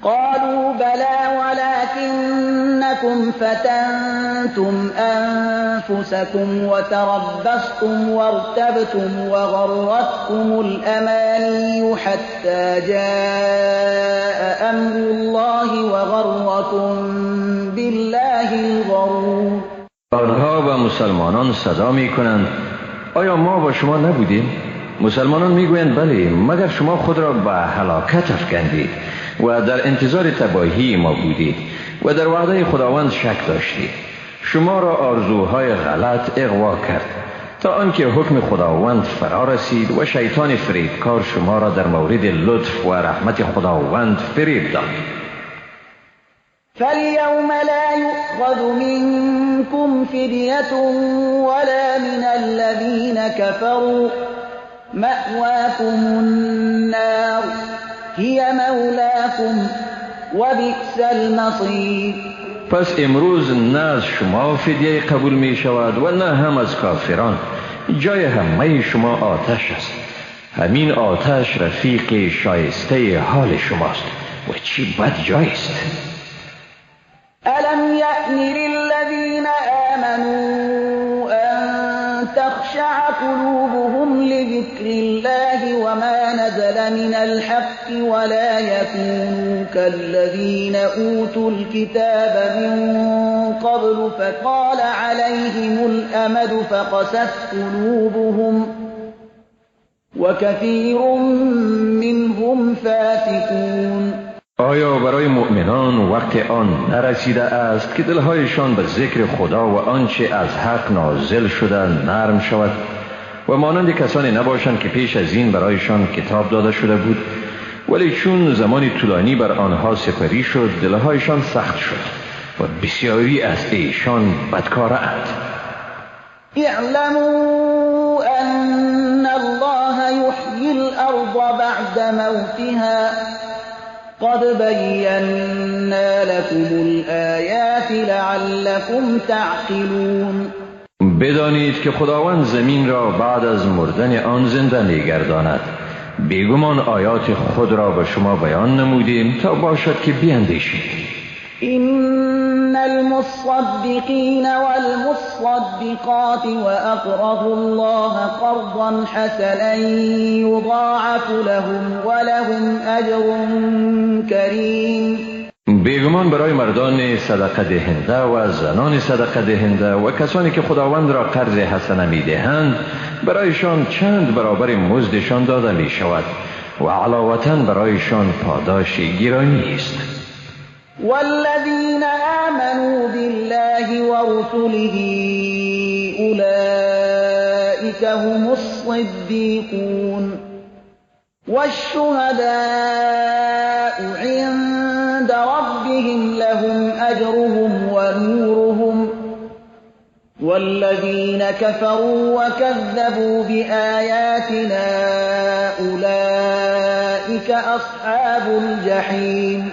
قالوا بلى ولكنكم فتنتم أنفسكم وتربصتم وارتبتم وغرتكم الأماني حتى جاء أمر الله وغركم بالله الغرور. آنها و مسلمانان صدا می کنند آیا ما با شما نبودیم؟ مسلمانان میگویند بله، مگر شما خود را به هلاکت افکندید و در انتظار تباهی ما بودید و در وعده خداوند شک داشتید. شما را آرزوهای غلط اغوا کرد تا آنکه حکم خداوند فرا رسید و شیطان فریبکار شما را در مورد لطف و رحمت خداوند فریب داد. فاليوم لا يؤخذ منكم فدية ولا من الذين كفروا مأواكم النار هي مولاكم وبئس المصير. پس امروز نه از شما فدیه قبول می شود و نه هم از کافران. جای همه شما آتش است. همین آتش رفیق شایسته حال شماست و چی بد جای است. ألم يأن للذين آمنوا أن تخشع قلوبهم لذكر الله وما نزل من الحق ولا يكونوا كالذين أوتوا الكتاب من قبل فطال عليهم الأمد فقست قلوبهم وكثير منهم فاسقون. آیا برای مؤمنان وقت آن نرسیده است که دلهایشان به ذکر خدا و آنچه از حق نازل شده نرم شود و مانند کسانی نباشند که پیش از این برایشان کتاب داده شده بود، ولی چون زمانی طولانی بر آنها سپری شد دلهایشان سخت شد و بسیاری از ایشان بدکاره اند. اعلموا ان الله یحیی الارض بعد موتها قد بینا لكم الآیات لعلكم تعقلون. بدانید که خداوند زمین را بعد از مردن آن زنده می‌گرداند. بیگمان آیات خود را به شما بیان نمودیم تا باشد که بیندیشید. إن المصدقين والمصدقات وأقرضوا الله قرضا حسنا يضاعف لهم ولهم أجر كريم. بیگمان برای مردان صدقه دهنده و زنان صدقه دهنده و کسانی که خداوند را قرض حسنه می دهند برایشان چند برابر مزدشان داده می شود و علاوتاً برایشان پاداش گرانی است. والذین آمنوا بالله ورسله أولئك هم الصدیقون والشهداء عند ربهم لهم أجرهم ونورهم والذين كفروا وكذبوا بآياتنا أولئك أصحاب الجحیم.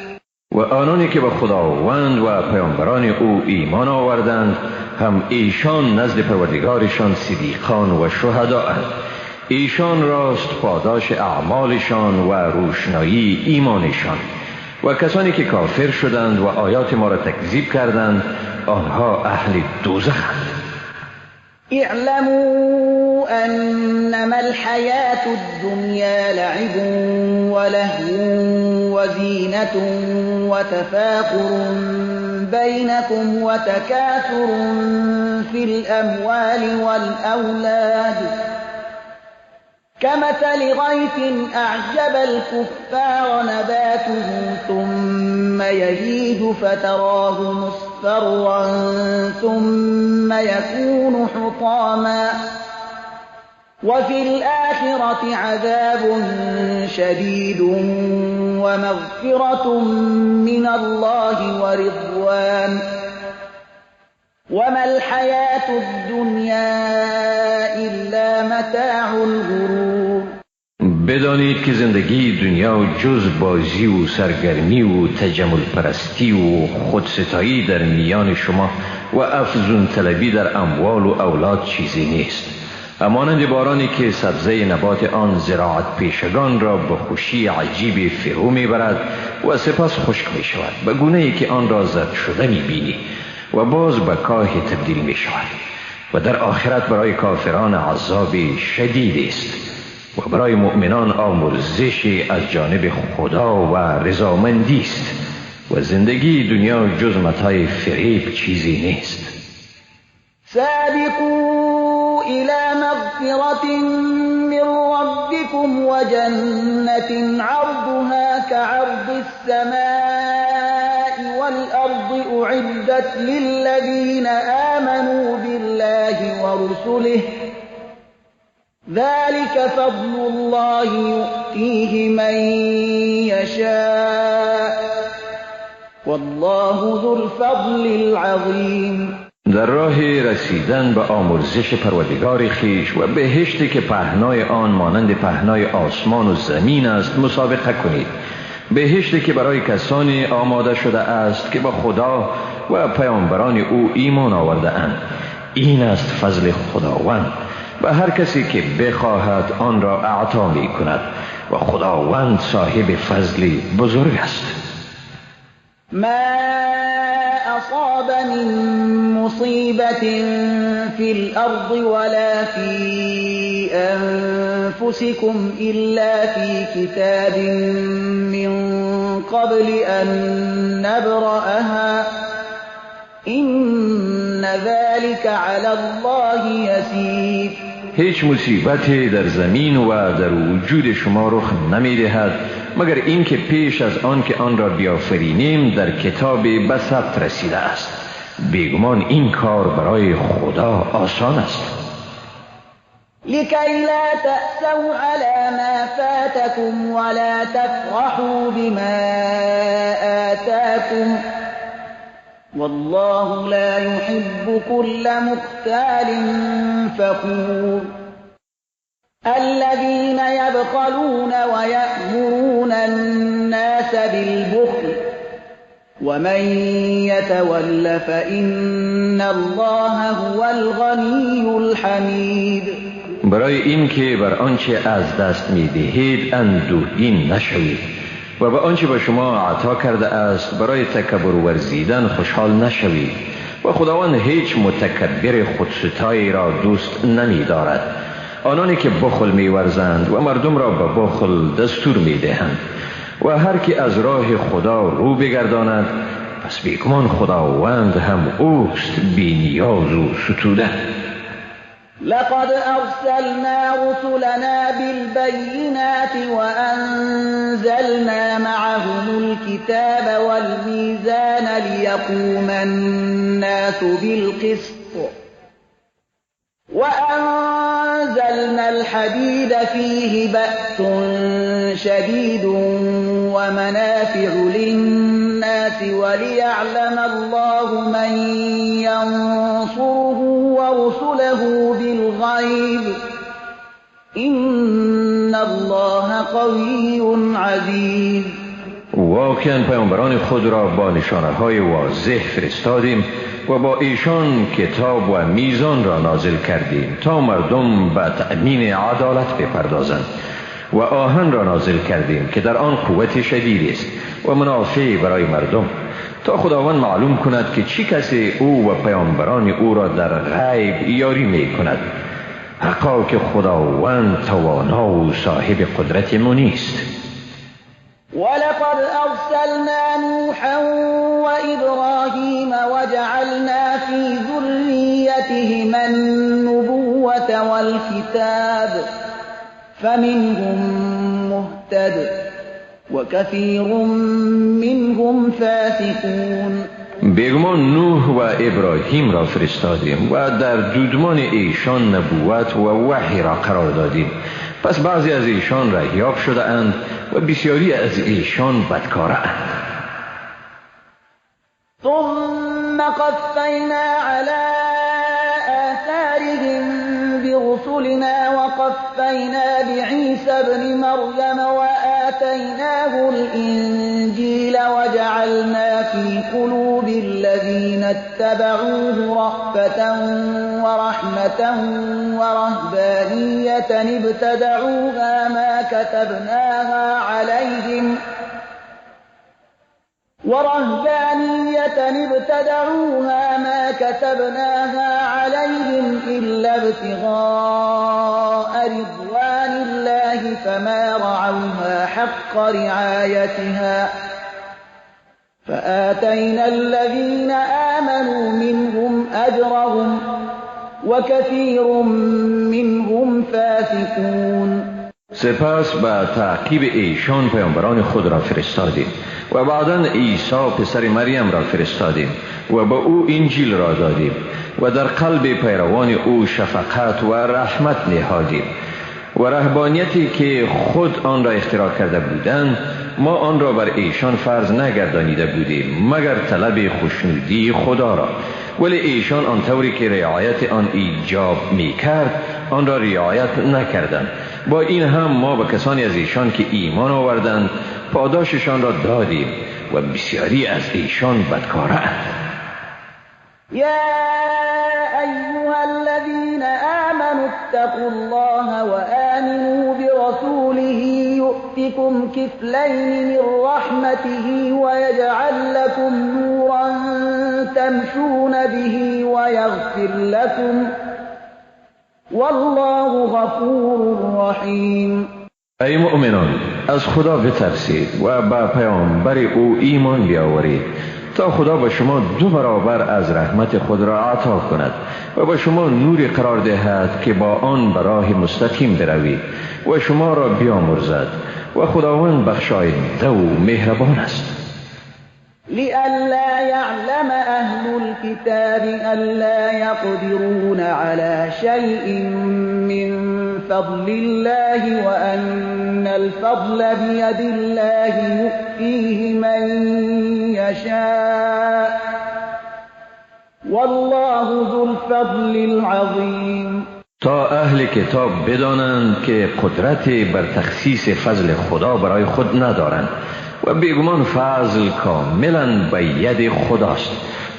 و آنانی که به خداوند و پیامبران او ایمان آوردند هم ایشان نزد پروردگارشان صدیقان و شهداء اند. ایشان راست پاداش اعمالشان و روشنایی ایمانشان. و کسانی که کافر شدند و آیات ما را تکذیب کردند آنها اهل دوزخند. اعلموا انما الحیاة الدنیا لعب ولهو وزینة وتفاخر بینکم وتکاثر فی الاموال والأولاد كمثل غيث أعجب الكفار نباته ثم يهيج فتراه مصفرا ثم يكون حطاما وفي الآخرة عذاب شديد ومغفرة من الله ورضوان وما الحياة الدنيا إلا متاع الغرور. بدانید که زندگی دنیا جز بازی و سرگرمی و تجمل پرستی و خودستایی در میان شما و افزون طلبی در اموال و اولاد چیزی نیست. همانند بارانی که سبزه نبات آن زراعت پیشگان را به خوشی عجیب فرو میبرد و سپس خشک می شود به گونه ای که آن را زرد شده می بینی و باز به کاه تبدیل می شود و در آخرت برای کافران عذاب شدید است و برای مؤمنان آمرزش از جانب خدا و رضامندی است و زندگی دنیا جز متاع فریب چیزی نیست. سابقوا إلى مغفرة من ربكم وجنة عرضها كعرض السماء والأرض أعدت للذين آمنوا بالله ورسله ذلك فضل الله يؤتيه من يشاء والله ذو الفضل العظیم. در راه رسیدن به آمرزش پروردگار خویش و بهشتی که پهنای آن مانند پهنای آسمان و زمین است مسابقه کنید. بهشتی که برای کسانی آماده شده است که با خدا و پیامبران او ایمان آورده اند. این است فضل خداوند و هر کسی که بخواهد آن را اعطا می کند و خداوند صاحب فضل بزرگ است. ما أصاب من مصيبة في الأرض ولا في أنفسكم إلا في كتاب من قبل أن نبرأها إن ذلك على الله يسير. هیچ مصیبتی در زمین و در وجود شما رخ نمی‌دهد مگر اینکه پیش از آن که آن را بیافرینیم در کتاب به ثبت رسیده است. بیگمان این کار برای خدا آسان است. لکی لا تأسوا علی ما فاتکم ولا تفرحوا بما آتاکم والله لا يحب كل مختال فخور. الذين يبخلون ويأمرون الناس بالبخل ومن يتول فإن الله هو الغني الحميد. برای اینکه بر آنچه از دست می‌دهید اندوهگین نشوید و به آنچه به شما عطا کرده است برای تکبر ورزیدن خوشحال نشوید و خداوند هیچ متکبر خودستایی را دوست نمی دارد. آنانی که بخل می ورزند و مردم را به بخل دستور می دهند و هر کی از راه خدا رو بگرداند پس بیگمان خداوند هم اوست بی نیاز و ستوده. لقد أرسلنا رسلنا بالبينات وأنزلنا معهم الكتاب والميزان ليقوم الناس بالقسط وأنزلنا الحديد فيه بأس شديد ومنافع للناس وليعلم الله من ينصره ورسله بالغيب إن الله قوي عزيز. واقعا پیامبران خود را با نشانه‌های واضح فرستادیم و با ایشان کتاب و میزان را نازل کردیم تا مردم به تأمین عدالت بپردازند و آهن را نازل کردیم که در آن قوت شدید است و منافع برای مردم تا خداوند معلوم کند که چی کسی او و پیامبران او را در غیب یاری می کند. حقا که خداوند توانا و صاحب قدرت منیست. ولقد أرسلنا نوحا وإبراهيم وجعلنا في ذريتهما النبوة والكتاب فمنهم مهتد وكثير منهم فاسقون. بیگمان نوح و ابراهیم را فرستادیم و در دودمان ایشان نبوت و وحی را قرار دادیم، پس بعضی از ایشان رهیاب شده اند و بسیاری از ایشان بدکاره اند. ثم قفینا علی آثارهم برسلنا وقفینا بعیسی ابن مریم وآتیناه الانجیل وجعلنا فی قلوب الذین اتبعوه رأفة ورحمة ورهبانية ابتدعوها ما كتبناها عليهم ورهبانية ابتدعوها ما كتبناها عليهم إلا ابتغاء رضوان الله فما رعوها حق رعايتها فآتينا الذين آمنوا منهم أجرهم وكثير منهم فاسقون. سپس به تعقیب ایشان پیامبران خود را فرستادیم و بعداً عیسی پسر مریم را فرستادیم و به او انجیل را دادیم و در قلب پیروان او شفقت و رحمت نهادیم و رهبانیتی که خود آن را اختراع کرده بودند ما آن را بر ایشان فرض نگردانیده بودیم مگر طلب خوشنودی خدا را، ولی ایشان آن طوری که رعایت آن ایجاب می کرد آن را رعایت نکردند. با این هم ما به کسانی از ایشان که ایمان آوردند پاداششان را دادیم و بسیاری از ایشان بدکاره اند. یا ایها الذین آمنوا اتقوا الله وآمنوا برسوله یؤتکم کفلین من رحمته ویجعل لکم نورا تمشون به ویغفر لکم والله غفور رحیم. ای مؤمنان، از خدا بترسید و به پیامبر او ایمان بیاورید تا خدا به شما 2 برابر از رحمت خود را عطا کند و به شما نوری قرار دهد که با آن به راه مستقیم بروید و شما را بیامرزد و خداوند بخشاینده و مهربان است. لئلا يعلم أهل الكتاب ألا يقدرون على شيء من فضل الله وأن الفضل بيد الله يؤتيه من يشاء والله ذو الفضل العظيم. تا اهل کتاب بدانند که قدرت بر تخصیص فضل خدا برای خود ندارند و بیگمان فضل کاملا به ید خداست،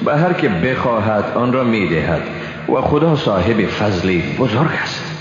به هر که بخواهد آن را میدهد و خدا صاحب فضل بزرگ است.